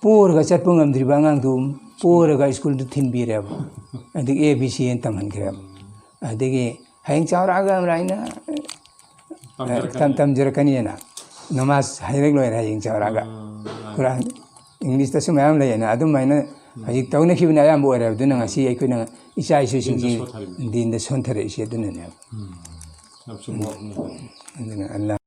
ꯄꯣꯔꯒ ꯆꯠꯄ ꯉꯝꯗ꯭ꯔꯤꯕ ꯑꯉꯥꯡꯗꯨ ꯄꯣꯔꯒ ꯁ꯭ꯀꯨꯜꯗꯨ ꯊꯤꯟꯕꯤꯔꯦꯕ꯫ ꯑꯗꯒꯤ ꯑꯦ ꯕꯤ ꯁꯤ ꯑꯅ ꯇꯝꯍꯟꯈ꯭ꯔꯦꯕ꯫ ꯑꯗꯒꯤ ꯍꯌꯦꯡ ꯆꯥꯎꯔꯛꯑꯒ ꯑꯃꯔꯥꯏꯅ ꯇꯝꯖꯔꯛꯀꯅꯤ꯫ ꯇꯝ-, ꯇꯝꯖꯔꯛꯀꯅꯤꯅ꯫ ꯅꯃꯥꯖ ꯍꯥꯏꯔꯛ ꯂꯣꯏꯔꯦ ꯍꯌꯦꯡ ꯆꯥꯎꯔꯛꯑꯒ꯫ ꯎꯝ, ꯀꯨꯔꯥꯟ, ꯏꯪꯂꯤꯁꯇꯁꯨ ꯃꯌꯥꯝ ꯂꯩꯌꯦꯅ, ꯑꯗꯨꯃꯥꯏꯅ ꯍꯧꯖꯤꯛ ꯇꯧꯅꯈꯤꯕꯅ ꯑꯌꯥꯝꯕ ꯑꯣꯏꯔꯦ꯫ ꯑꯗꯨꯅ ꯉꯁꯤ ꯑꯩꯈꯣꯏꯅ ꯏꯆꯥ ꯏꯁꯨꯁꯤꯡꯁꯤ ꯗꯤꯟꯗ ꯁꯣꯟꯊꯔꯤꯕꯅꯤ꯫ ꯗꯤꯟꯗ ꯁꯣꯟꯊꯔꯛꯏꯁꯦ ꯑꯗꯨꯅꯅꯦꯕ꯫ ꯎꯝ꯫ ꯌꯥꯝ ꯆꯨꯝꯕ ꯋꯥꯐꯝꯅꯤ꯫ ꯑꯗꯨꯅ ꯑꯜꯂꯥ